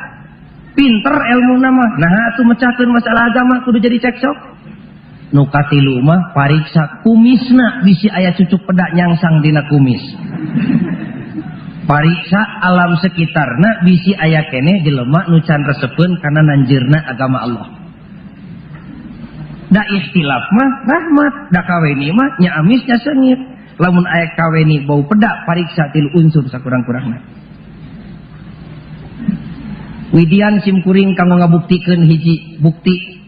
Speaker 1: Pinter elmuna mah, naha atuh mecahkeun masalah agama kudu jadi cekcok. Nu katilu mah pariksa kumisna bisi aya cucuk pedak nyangsang dina kumis. Pariksa alam sekitarna bisi aya keneh jelema nu can resepeun kana nanjeurna agama Allah. Da ikhtilaf mah rahmat, da kaweni mah nya amis nya seungit. Lamun aya kaweni bau pedak pariksa tilu unsur sakurang-kurangna. Widian simkuring kanggo ngabuktikeun hiji bukti.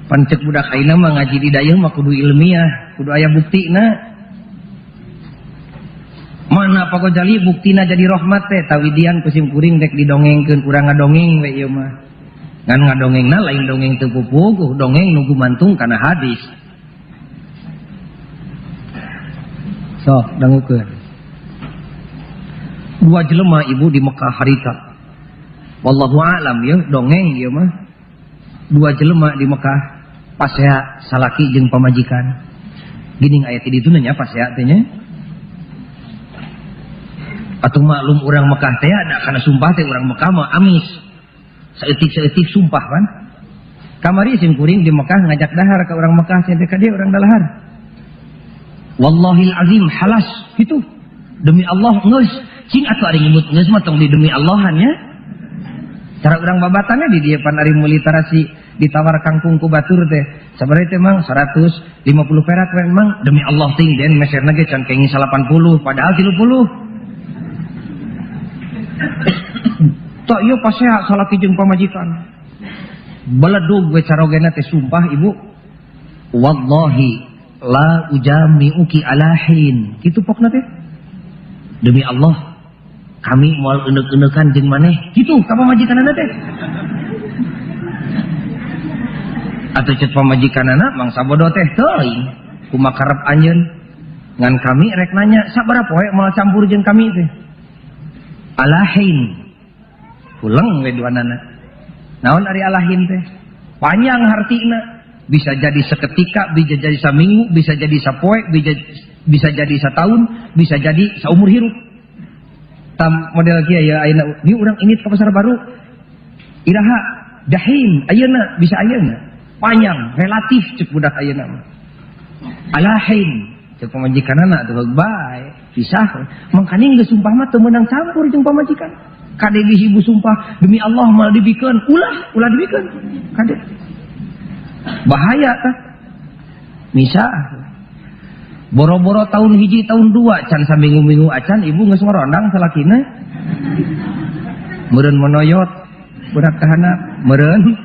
Speaker 1: Pancek budak ayeuna mah ngaji di dayeuh mah kudu ilmiah, kudu aya buktina. Mana Pak Gojali buktina jadi rahmat teh tawidian ku simkuring rek didongengkeun urang ngadongeng we ieu mah. Ngan ngadongengna lain dongeng teu pupuguh, dongeng nu gumantung kana hadis. Sok dangukeun. Dua jelema ibu di Mekah harita. Wallahu a'lam ya, dongeng ieu mah. Dua jelema di Mekah pasea salaki jeung pamajikan. Geuning aya ti ditu nya pasea teh nya. Atuh maklum urang Mekah teh ada kana sumpah teh urang Mekah mah amis. Saeutik-saeutik sumpah kan. Kamari sim kuring di Mekah ngajak dahar ka urang Mekah cenah teh ka dieu urang dalahar. Wallahil azim halas kitu. Demi Allah geus. Cing atuh ari nyebut geus mah tong di demi Allahan nya. Cara urang babatannya di dieu pan ari meuli tarasi ditawar kangkung ku batur teh. Sabaraha teh mang 150 perak we mang demi Allah ting den meserna ge can kenging 80 padahal 30. Tok ieu pasea salaki jeung pamajikan. Beledug we carogena teh sumpah ibu. Wallahi la ujami'uki ala hin. Kitu pokna teh. Demi Allah kami moal euneukeun-eunekan jeung maneh. Kitu ka pamajikanana teh. Atuh ceuk pamajikanana mangsa bodoh teh teuing. Kumaha karep anjeun? Ngan kami rek nanya sabaraha poe moal campur jeung kami teh. Alahin. Huleng we duanana. Naon ari alahin teh? Panjang hartina. Bisa jadi seketika, bisa jadi saminggu, bisa jadi sapoe, bisa jadi sataun, bisa jadi saumur hirup. Tam model kieu ya ayeuna di urang ini ke pasar baru. Iraha dahim ayeuna bisa ayeuna. Panjang relatif cek budak ayeuna mah. Alahin cek pamajikanana tuh bae pisah. Mangkaning geus sumpah mah teu meunang campur jeung pamajikan. Kade bisi ibu sumpah demi Allah mal dibikeun, ulah ulah dibikeun. Kade. Bahaya tah. Misah. Boro-boro tahun hiji tahun dua can saminggu-minggu acan ibu geus ngorondang salakina. Meureun monoyot budak kahanap, meureun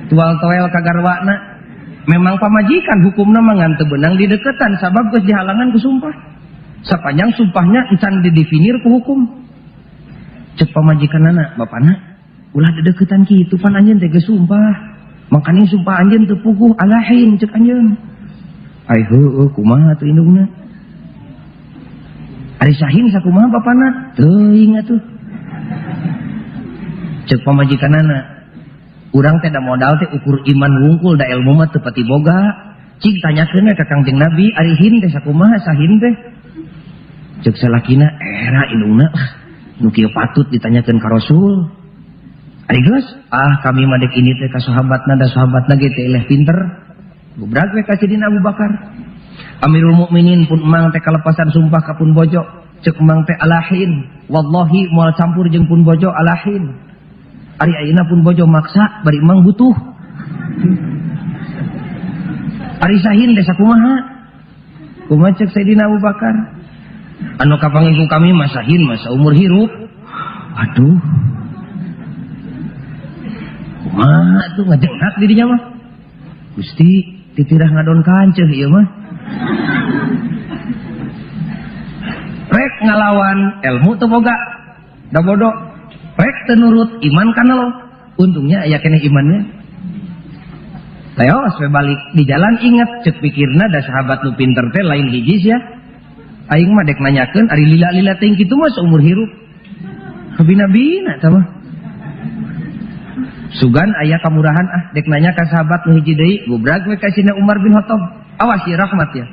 Speaker 1: tual toel kagarwana. Memang pamajikan hukumna mah ngan teu beunang dideketan sabab geus dihalangan ku sumpah. Sapanjang sumpahnya encan didefinir ku hukum. Cek pamajikanana, bapana ulah dedeketan kitu pan anjeun teh geus sumpah. Mangkaning sumpah anjeun teu puguh alahin cek anjeun. Ai heueuh kumaha atuh indungna? Ari sahin sakumaha bapana? Teuing atuh. Cek pamajikanana, urang teh da modal teh ukur iman wungkul da ilmu mah teu pati boga. Cing tanyakeun we ka Kangjeng Nabi ari hin teh sakumaha sahin teh? Cek salakina era indungna nu kieu patut ditanyakeun ka Rasul. Ari geus, ah kami mah dek ini teh ka sahabatna da sahabatna ge teh eleh pinter. Gubrak we ka Sidina Abu Bakar. Amirul Mukminin pun emang teh kalepasan sumpah ka pun bojo. Cek emang teh alahin, wallahi moal campur jeung pun bojo alahin. Ari ayeuna pun bojo maksa bari emang butuh. Ari sahin teh sakumaha? Kumaha cek Sayyidina Abu Bakar? Anu kapanggih ku kami mah sahin mah saumur hirup. Aduh. Kumaha tuh ngajengak dirinya mah. Gusti titirah ngadon kanceuh ieu mah. Rek ngalawan ilmu teu boga. Da bodoh. Rek teu nurut iman kana lo. Untungnya aya keneh imannya. Leos we balik di jalan inget cek pikirna da sahabat nu pinter teh lain hiji sia. Aing mah dek nanyakeun ari lila-lila teuing kitu mah saumur hirup. Kabina-bina tah mah. Sugan aya kamurahan ah dek nanya ka sahabat nu hiji deui gobrag we ka Sayyidina Umar bin Khattab. Awas ya rahmat ya.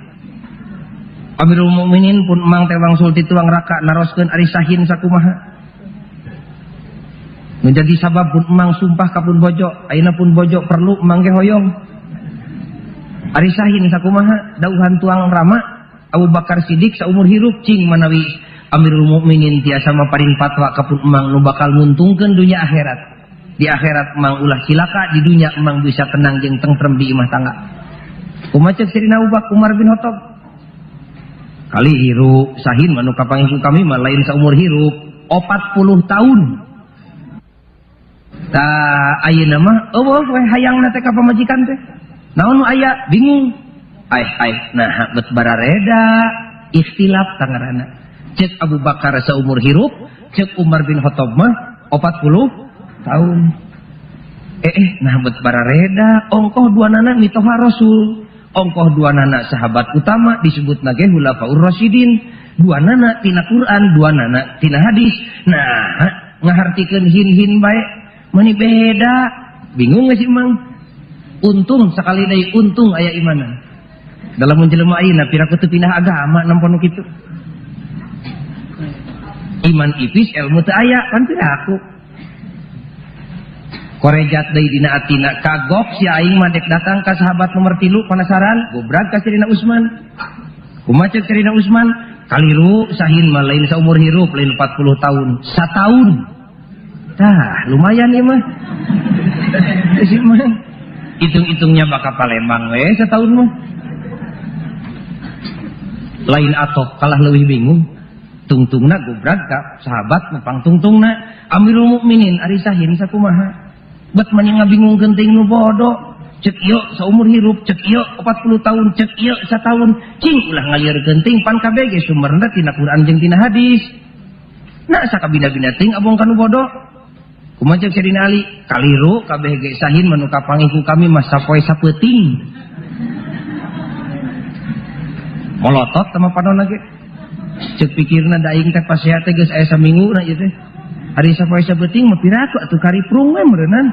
Speaker 1: Amirul Mukminin pun emang teh wangsul ti tuang raka naroskeun ari sahin sakumaha. Menjadi sabab pun emang sumpah ka pun bojo, ayeuna pun bojo perlu emang ge hoyong. Ari sahin sakumaha dauhan tuang rama Abu Bakar Siddiq saumur hirup cing manawi Amirul Mukminin tiasa maparin fatwa ka pun emang nu bakal nguntungkeun dunya akhirat. Di akhirat emang ulah cilaka, di dunya emang bisa tenang jeung tentrem di imah tangga. Kumaha cek Sayyidina Abu Bakar Umar bin Khattab? Kali hirup sahin mah nu kapanggih ku kami mah lain saumur hirup 40 tahun. Tah ayeuna mah eueuh we hayangna teh ka pamajikan teh. Naon nu aya bingung. Ai ai nah bet barareda ikhtilaf tangarana. Cek Abu Bakar saumur hirup, cek Umar bin Khattab mah 40 tahun. Nah bet barareda ongkoh dua nana mitoha Rasul. Ongkoh dua nana sahabat utama disebut nage Khulafaur Rasyidin. Dua nana tina Quran, dua nana tina hadis. Nah, ngahartikeun hin-hin bae meni beda. Bingung geus emang. Untung sakali deui untung aya imanan. Dalam jelema ayeuna piraku teu pindah agama nampon nu kitu. Iman ipis ilmu teu aya pan piraku. Korejat deui dina atina kagok si aing mah dek datang ka sahabat nomor 3 penasaran gobrag ka Sayyidina Utsman. Kumaha cek Sayyidina Utsman? Kaliru sahin mah lain saumur hirup lain 40 tahun, sataun. Tah, lumayan ieu mah. Si mah hitung-hitungnya bakal Palembang we setahun mah. Lain atoh kalah leuwih bingung. Tungtungna gobrag ka sahabat mah pangtungtungna Amirul Mukminin ari sahin sakumaha? Bet mani ngabingungkeun teuing nu bodoh. Cek ieu saumur hirup, cek ieu 40 tahun, cek ieu sataun. Cing ulah ngalieurkeun teuing pan kabeh ge sumberna tina Quran jeung tina hadis. Nah sakabina-bina teuing abong ka nu bodoh. Kumaha cek Sayyidina Ali? Kaliru kabeh ge sahin manu kapanggih ku kami mah sapoe sapeuting. Molotot sama panonna ge. Cek pikirna da aing teh pasea teh geus aya saminggu na ieu teh. Ari sapoe sapeuting mah piraku atuh kariprung we meureunnan.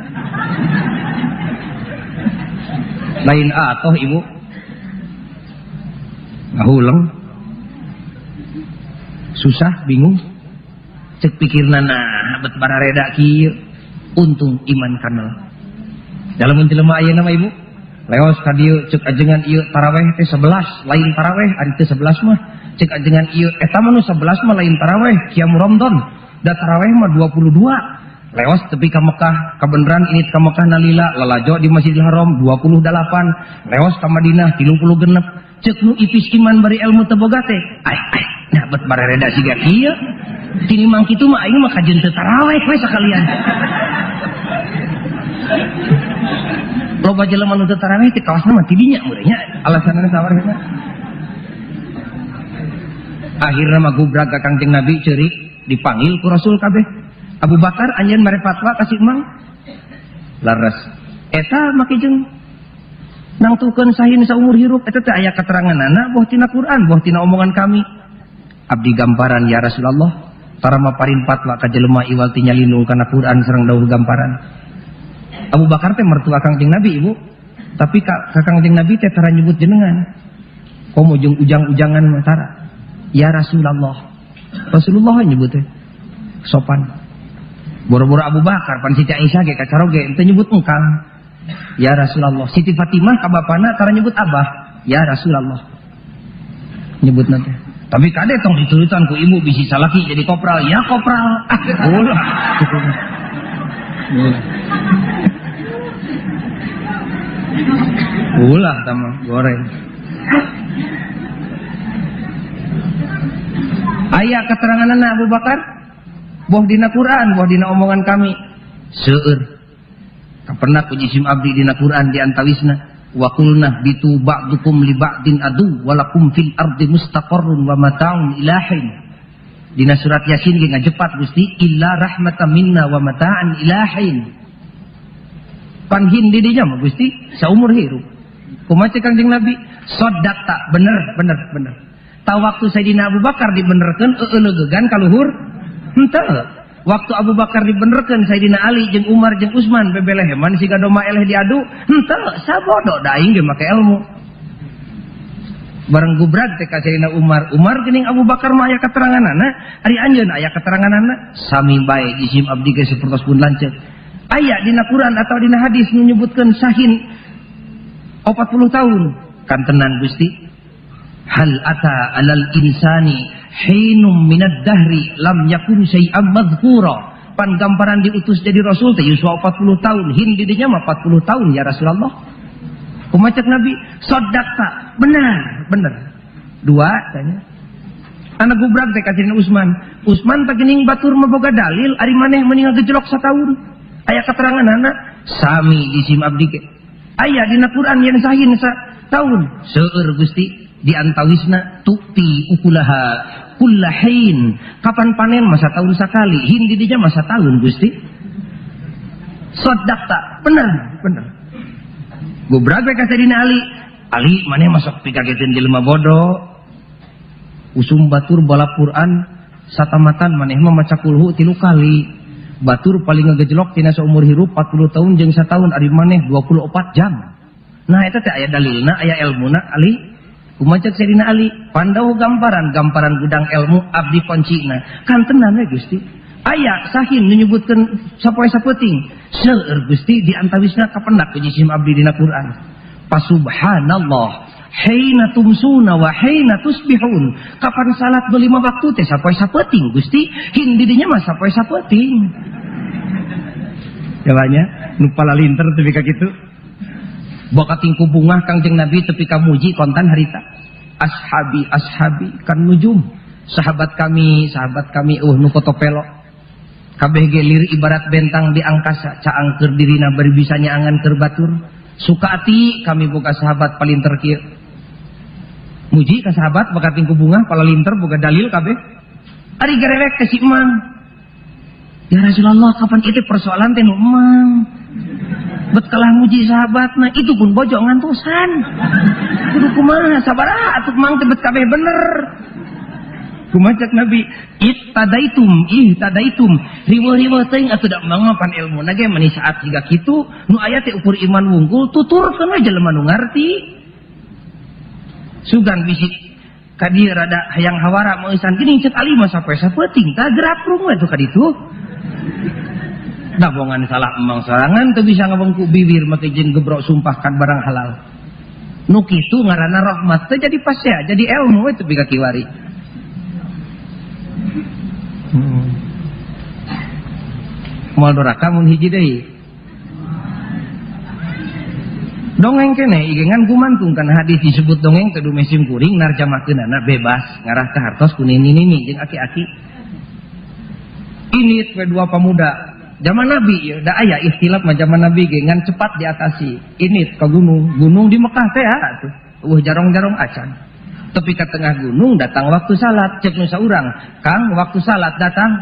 Speaker 1: Lain atoh ibu. Ngahuleng. Susah bingung. Cek pikirna nah bet barareda kieu. Untung iman kanal. Dalam jelema ayeuna mah ibu. Leos ka dieu cek ajengan ieu taraweh teh 11, lain taraweh ari teh 11 mah. Cek ajengan ieu eta mah nu 11 mah lain taraweh, qiyam Ramadan. Da taraweh mah 22. Leos tepi ka Mekah, kabeneran ini ka Mekah nalila lalajo di Masjidil Haram 28, leos ka Madinah 36. Cek nu ipis iman bari ilmu teu boga teh. Ai ai, nah bet barareda siga kieu. Tinimbang kitu mah aing mah kajeun teu taraweh we sakalian. Loba jelema nu teu taraweh teh kawasna mah tidinya meureun nya alasanna sawar eta. Akhirna mah gubrag ka Kangjeng Nabi ceurik dipanggil ku Rasul kabeh. Abu Bakar anjeun mere fatwa ka si Emang. Laras eta make jeung nangtukeun sahin saumur hirup eta teh aya keteranganana boh tina Quran boh tina omongan kami. Abdi gamparan ya Rasulullah tara maparin fatwa ka jelema iwal ti nyalindung kana Quran sareng dawuh gamparan. Abu Bakar teh mertua Kangjeng Nabi ibu, tapi ka Kangjeng Nabi teh tara nyebut jenengan. Komo jeung ujang-ujangan mah tara. Ya Rasulullah. Rasulullah nyebut teh sopan. Boro-boro Abu Bakar pan Siti Aisyah ge kacaroge teu nyebut engkang. Ya Rasulullah. Siti Fatimah ka bapana tara nyebut abah. Ya Rasulullah. Nyebutna teh. Tapi kade tong diturutan ku ibu bisi salaki jadi kopral. Ya kopral. Ah, ulah. Ulah tama goreng. Aya keteranganna Abu Bakar? Boh dina Quran, boh dina omongan kami. Seueur. Kapendak ku jisim abdi dina Quran di antawisna wa qulna bitu ba'dukum li ba'din adu walakum fil ardi mustaqarrun wa mata'un ilahin. Dina surat Yasin ge ngajepat Gusti illa rahmatan minna wa mata'an ilahin. Panhin di dinya mah Gusti saumur hirup. Kumaha cek Kangjeng Nabi? Sodakta, bener bener bener. Ta waktu Sayyidina Abu Bakar dibenerkeun eueulegegan ka luhur? Henteu. Waktu Abu Bakar dibenerkeun Sayyidina Ali jeung Umar jeung Utsman bebeleheman siga domba eleh diadu, henteu sabodo da aing ge make ilmu. Bareng gubrag teh ka Sayyidina Umar, Umar geuning Abu Bakar mah aya keteranganana, ari anjeun aya keteranganana, sami bae jisim abdi ge sapertos pun lanceuk. Aya dina Quran atau dina hadis nu nyebutkeun sahin 40 tahun kan tenan Gusti. Hal ata alal insani hinum minad dahri lam yakun syai'am madhkura. Pan gamparan diutus jadi rasul teh yuswa 40 tahun, hin di dinya mah 40 tahun ya Rasulullah. Kumaha cek Nabi? Sodakta, benar, benar. Dua tanya. Anak gubrag teh ka Sayyidina Utsman. Utsman teh geuning batur mah boga dalil ari maneh meni ngagejlok satahun. Aya keteranganana sami jisim abdi ge. Aya dina Quran yen sahin satahun. Seueur Gusti di antawisna tukti ukulaha kullahin. Kapan panen masa tahun sakali, hin di dinya masa tahun Gusti. Sodakta, bener, bener. Gubrag we ka Sayyidina Ali. Ali maneh masuk pikageteun jelema bodoh. Usum batur balap Quran satamatan maneh mah maca kulhu 3 kali. Batur paling ngegejlok tina saumur hirup 40 tahun jeung satahun ari maneh 24 jam. Nah eta teh aya dalilna, aya elmuna Ali. Kumaha cek Sayyidina Ali? Pandau gamparan, gamparan gudang ilmu abdi kuncina. Kan tenan we Gusti. Aya sahin nu nyebutkeun sapoe sapeuting. Seueur Gusti di antawisna kapendak ku jisim abdi dina Quran. Pasubhanallah hina tumsuna wa hina tusbihun. Kapan salat nu 5 waktu teh sapoe sapeuting Gusti? Hin di dinya mah sapoe sapeuting. Jawabannya nu palalinter teu ka kitu. Boka tingku bungah Kangjeng Nabi tepi ka muji kontan harita. Ashabi ashabi kan nujum. Sahabat kami, sahabat kami nu kotopelo. Kabeh ge lir ibarat bentang di angkasa, caang keur dirina bari bisa nyaangan keur batur. Suka ati kami boga sahabat palinter kieu. Muji ka sahabat boga tingku bungah palalinter boga dalil kabeh. Ari gerewek ke si emang. Ya Rasulullah kapan itu persoalan teh nu emang. Bet kalah muji sahabatna itu pun bojok ngantosan. Kudu kumaha sabaraha atuh mang teh bet kabeh bener. Kumaha cek Nabi? Ittadaitum, ihtadaitum. Riweuh-riweuh teuing atuh da mang mah pan ilmuna ge mani saat siga kitu nu aya teh ukur iman wungkul tuturkeun we jelema nu ngarti. Sugan bisi ka dieu rada hayang hawara meusan geuning cek Ali mah sapoe sapeuting tah geraprung we tuh ka ditu. Dabongan salah emang sorangan teu bisa ngabengku bibir make jeung gebrok sumpah kan barang halal. Nu kitu ngaranna rahmat teh jadi pasea, jadi ilmu we teu ka kiwari. Moal doraka mun hiji deui. Dongeng keneh igengan gumantung kana hadis disebut dongeng teh dumesim kuring narjamahkeunana bebas ngarah ka hartos ku nini-nini jeung aki-aki. Ini we dua pemuda zaman Nabi ya, da aya ikhtilaf mah zaman Nabi ge ngan cepat diatasi. Ini ke gunung, gunung di Mekah teh atuh. Eueuh jarong-jarong acan. Tapi ke tengah gunung datang waktu salat, cek nu saurang, Kang waktu salat datang.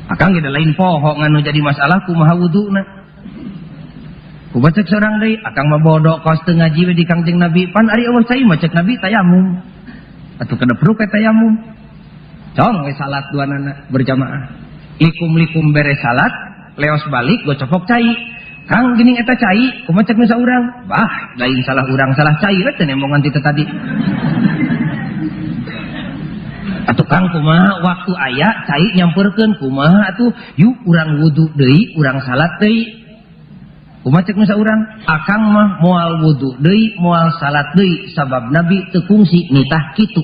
Speaker 1: Akang ge da lain poho nganu jadi masalah kumaha wuduna. Kumaha cek saurang deui, akang mah bodoh kos teu ngaji we di Kangjeng Nabi. Pan ari eueuh cai mah cek Nabi tayamum. Atuh kedepruk we tayamum. Cong we salat dua nana berjamaah. Likum-likum beres salat, leos balik gocopok cai. Kang geuning eta cai, kumaha cek nu saurang? Bah, lain salah urang salah cai we teh nembongan ti teh tadi. Atuh Kang kumaha waktu aya cai nyamperkeun kumaha atuh yuk urang wudu deui, urang salat deui. Kumaha cek nu saurang? Akang mah moal wudu deui, moal salat deui sabab Nabi teu kungsi nitah kitu.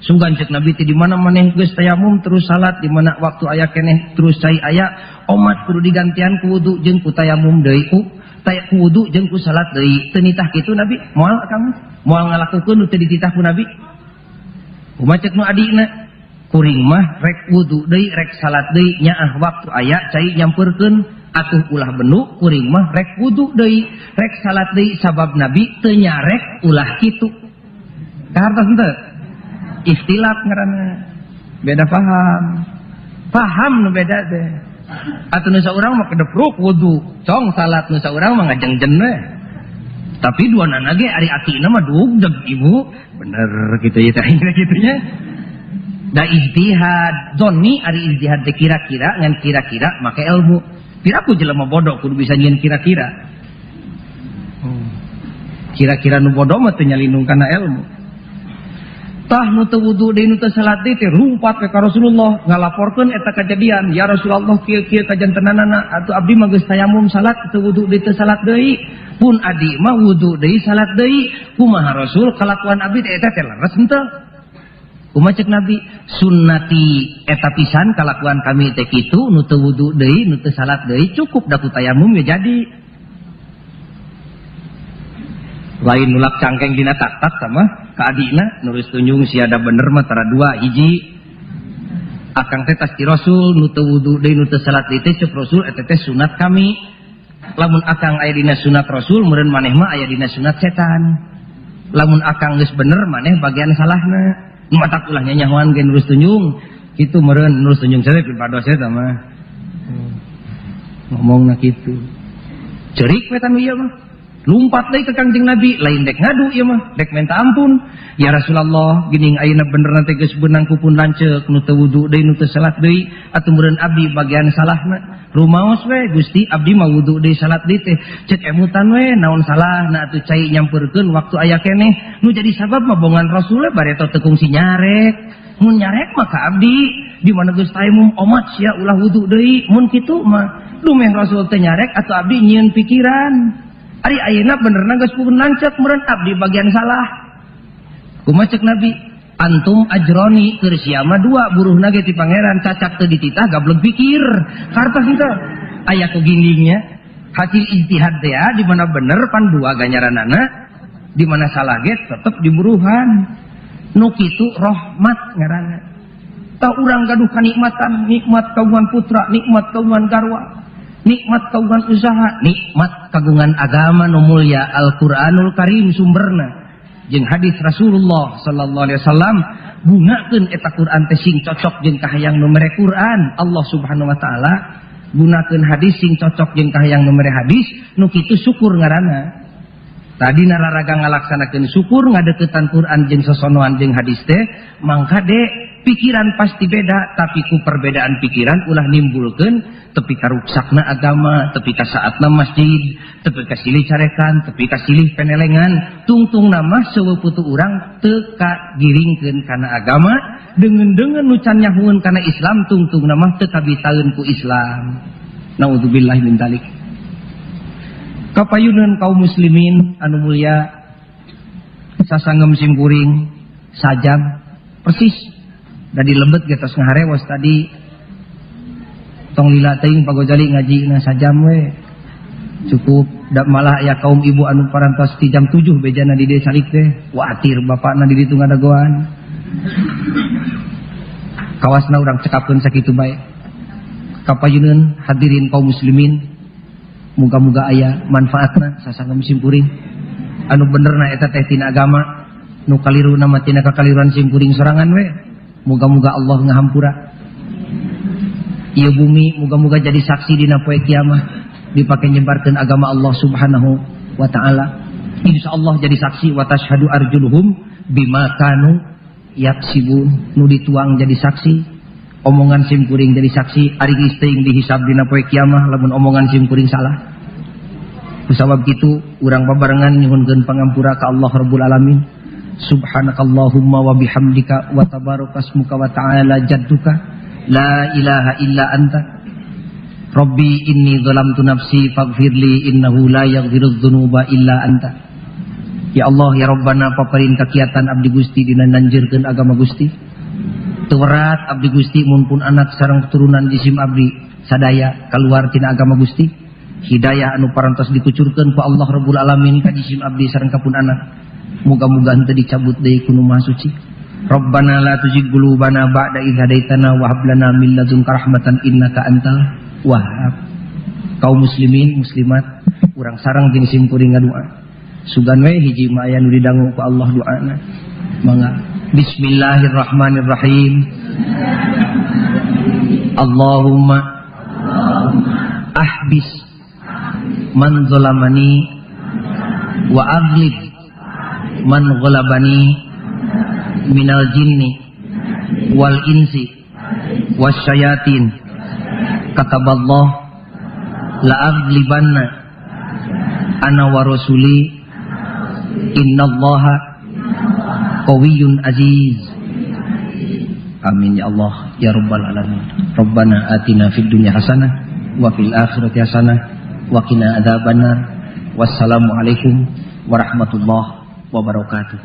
Speaker 1: Sungkan cek Nabi teh di mana maneh geus tayamum terus salat, di mana waktu aya keneh terus cai aya, omat kudu digantian ku wudu jeung ku tayamum deui, ku ku wudu jeung ku salat deui. Teu nitah kitu Nabi, moal akang moal ngalakukeun nu teu dititah ku Nabi. Kumaha cek nu adina? Kuring mah rek wudu deui rek salat deui nyaah waktu aya cai nyampeurkeun atuh ulah benuk kuring mah rek wudu deui rek salat deui sabab Nabi teu nyarek ulah kitu. Kahartos henteu? Ikhtilaf ngaranna. Beda paham. Paham nu beda teh. Atuh nu saurang mah kedepruk wudu, cong salat nu saurang mah ngajengjen we. Tapi dua nana ge ari atina mah dugdeg ibu. Bener kitu ya teh kitu nya. Da ijtihad, zonni ari ijtihad teh kira-kira ngan kira-kira make ilmu. Piraku jelema bodoh kudu bisa nyieun kira-kira. Kira-kira nu bodoh mah teu nyalindung kana ilmu. Tah nu teu wudu deui nu teu salat deui teh rumpat we ka Rasulullah ngalaporkeun eta kajadian, ya Rasulullah kieu-kieu kajantenanana atuh abdi mah geus tayamum salat teu wudu deui teu salat deui. Pun adi mah wudu deui salat deui, kumaha Rasul kalakuan abdi teh eta teh leres henteu? Kumaha cek Nabi? Sunnati eta pisan kalakuan kami teh kitu nu teu wudu deui nu teu salat deui cukup da ku tayamum ya jadi. Lain nulak cangkeng dina tak-tak sama ka adina nulis tunjung siada bener mah tara dua hiji. Akang teh tas ti Rasul nu teu wudu deui nu teu salat deui teh cek Rasul eta teh sunat kami. Lamun akang aya dina sunat Rasul meureun maneh mah aya dina sunat setan. Lamun akang geus bener maneh bagian salahna. Nu matak ulah nyanyahoan ge nurus tunjung kitu meureun nurus tunjung saya pipados eta mah. Ngomongna kitu. Cerik we tanu ieu mah. Lumpat deui ke Kangjeng Nabi, lain dek ngadu ieu mah, dek minta ampun. Ya Rasulullah, geuning ayeuna bener teh geus beunang ku pun lanceuk nu teu wudu deui nu teu salat deui, atuh meureun abdi bagian salahna. Rumaos we Gusti abdi mah wudu deui salat deui teh, cek emutan we naon salahna atuh cai nyampeurkeun waktu aya keneh. Nu jadi sabab mah bongan Rasul bareto teu kungsi nyarek. Mun nyarek mah ka abdi, di mana geus tayamum omat sia ulah wudu deui, mun kitu mah dumeh Rasul teh nyarek atuh abdi nyieun pikiran. Ari ayeuna benerna geus pun lanceuk meureun abdi bagian salah. Kumaha cek Nabi? Antum ajroni keur sia mah dua buruhna ge ti pangeran cacak teu dititah gableg pikir. Kartos henteu? Aya ku ginggingnya. Hasil ijtihad teh ya, di mana bener pan dua ganjaranana, di mana salah ge tetep diburuhan. Nu kitu rahmat ngaranna. Tah urang gaduh kanikmatan, nikmat kagungan putra, nikmat kagungan garwa, nikmat kagungan usaha, nikmat kagungan agama nu mulia Al-Qur'anul Karim sumberna jeung hadis Rasulullah sallallahu alaihi wasallam. Gunakeun eta Quran teh sing cocok jeung kahayang nu mere Quran Allah Subhanahu wa taala, gunakeun hadis sing cocok jeung kahayang nu mere hadis, nu kitu syukur ngaranna. Tadi nararaga ngalaksanakeun syukur ngadeukeutan Quran jeung sosonoan jeung hadis teh, mangka de pikiran pasti beda, tapi ku perbedaan pikiran ulah nimbulkeun tepi ka ruksakna agama, tepi ka saatna masjid, tepi ka silih carekan, tepi ka silih penelengan, tungtung nama seueuh putu urang teu kagiringkeun kana agama, deungeun-deungeun nu can nyahueun kana Islam, tungtung nama teu kabitaeun ku Islam. Naudzubillah min dzalik. Kapayuneun kaum muslimin anu mulia, sasangem simkuring sajam persis dari lebet ge tos ngaharewos tadi. Tong lila teuing Pak Gojali ngaji na sajam we cukup. Da malah aya kaum ibu anu parantos ti jam 7 bejana di desa salik teh watir bapakna di ditu ngadagoan. Kawasna urang cekapkeun sakitu bae. Kapayuneun hadirin kaum muslimin, muga-muga aya manfaatna sasangem simkuring. Anu benerna eta teh tina agama, nu kaliruna mah tina kakaliruan simkuring sorangan we. Muga-muga Allah ngahampura. Ieu bumi muga-muga jadi saksi dina poe kiamah dipake nyebarkeun agama Allah Subhanahu wa taala. Insyaallah jadi saksi wa tashhadu arjuluhum bima kanu yaksibun. Nu dituang jadi saksi, omongan simkuring jadi saksi, ari geus teuing dihisab dina poe kiamah lamun omongan simkuring salah. Kusabab kitu urang babarengan nyuhunkeun pangampura ka Allah Rabbul Alamin. Subhanakallahumma wa bihamdika wa tabarakasmuka wa ta'ala jadduka la ilaha illa anta rabbi inni zalamtu nafsi faghfirli innahu la yaghfirudz dzunuba illa anta. Ya Allah ya Rabbana, paparin kakiatan abdi Gusti dina nanjeurkeun agama Gusti. Teu werat abdi Gusti mun pun anak sareng keturunan jisim abdi sadaya kaluar tina agama Gusti. Hidayah anu parantos dikucurkeun ku Allah Rabbul Alamin ka jisim abdi sareng ka pun anak, muga-muga henteu dicabut deui ku Nu Maha Suci. Rabbana la tuzigh qulubana ba'da idh hadaitana wa hab lana min ladunka rahmatan innaka antal wahhab. Kaum muslimin muslimat, urang sareng jeung simkuring ngadua. Sugan we hiji mah aya nu didangu ku Allah doana. Mangga. Bismillahirrahmanirrahim. Allahumma ahbis man zalamani wa aghlib man ghalabani minal jinni wal insi wasyayatin. Kataballah la aghlibanna ana wa rasuli innallaha qawiyyun aziz. Amin ya Allah ya rabbal alamin. Rabbana atina fid dunya hasanah wa fil akhirati hasanah wa qina adzabannar. Wassalamualaikum warahmatullahi wabarakatuh.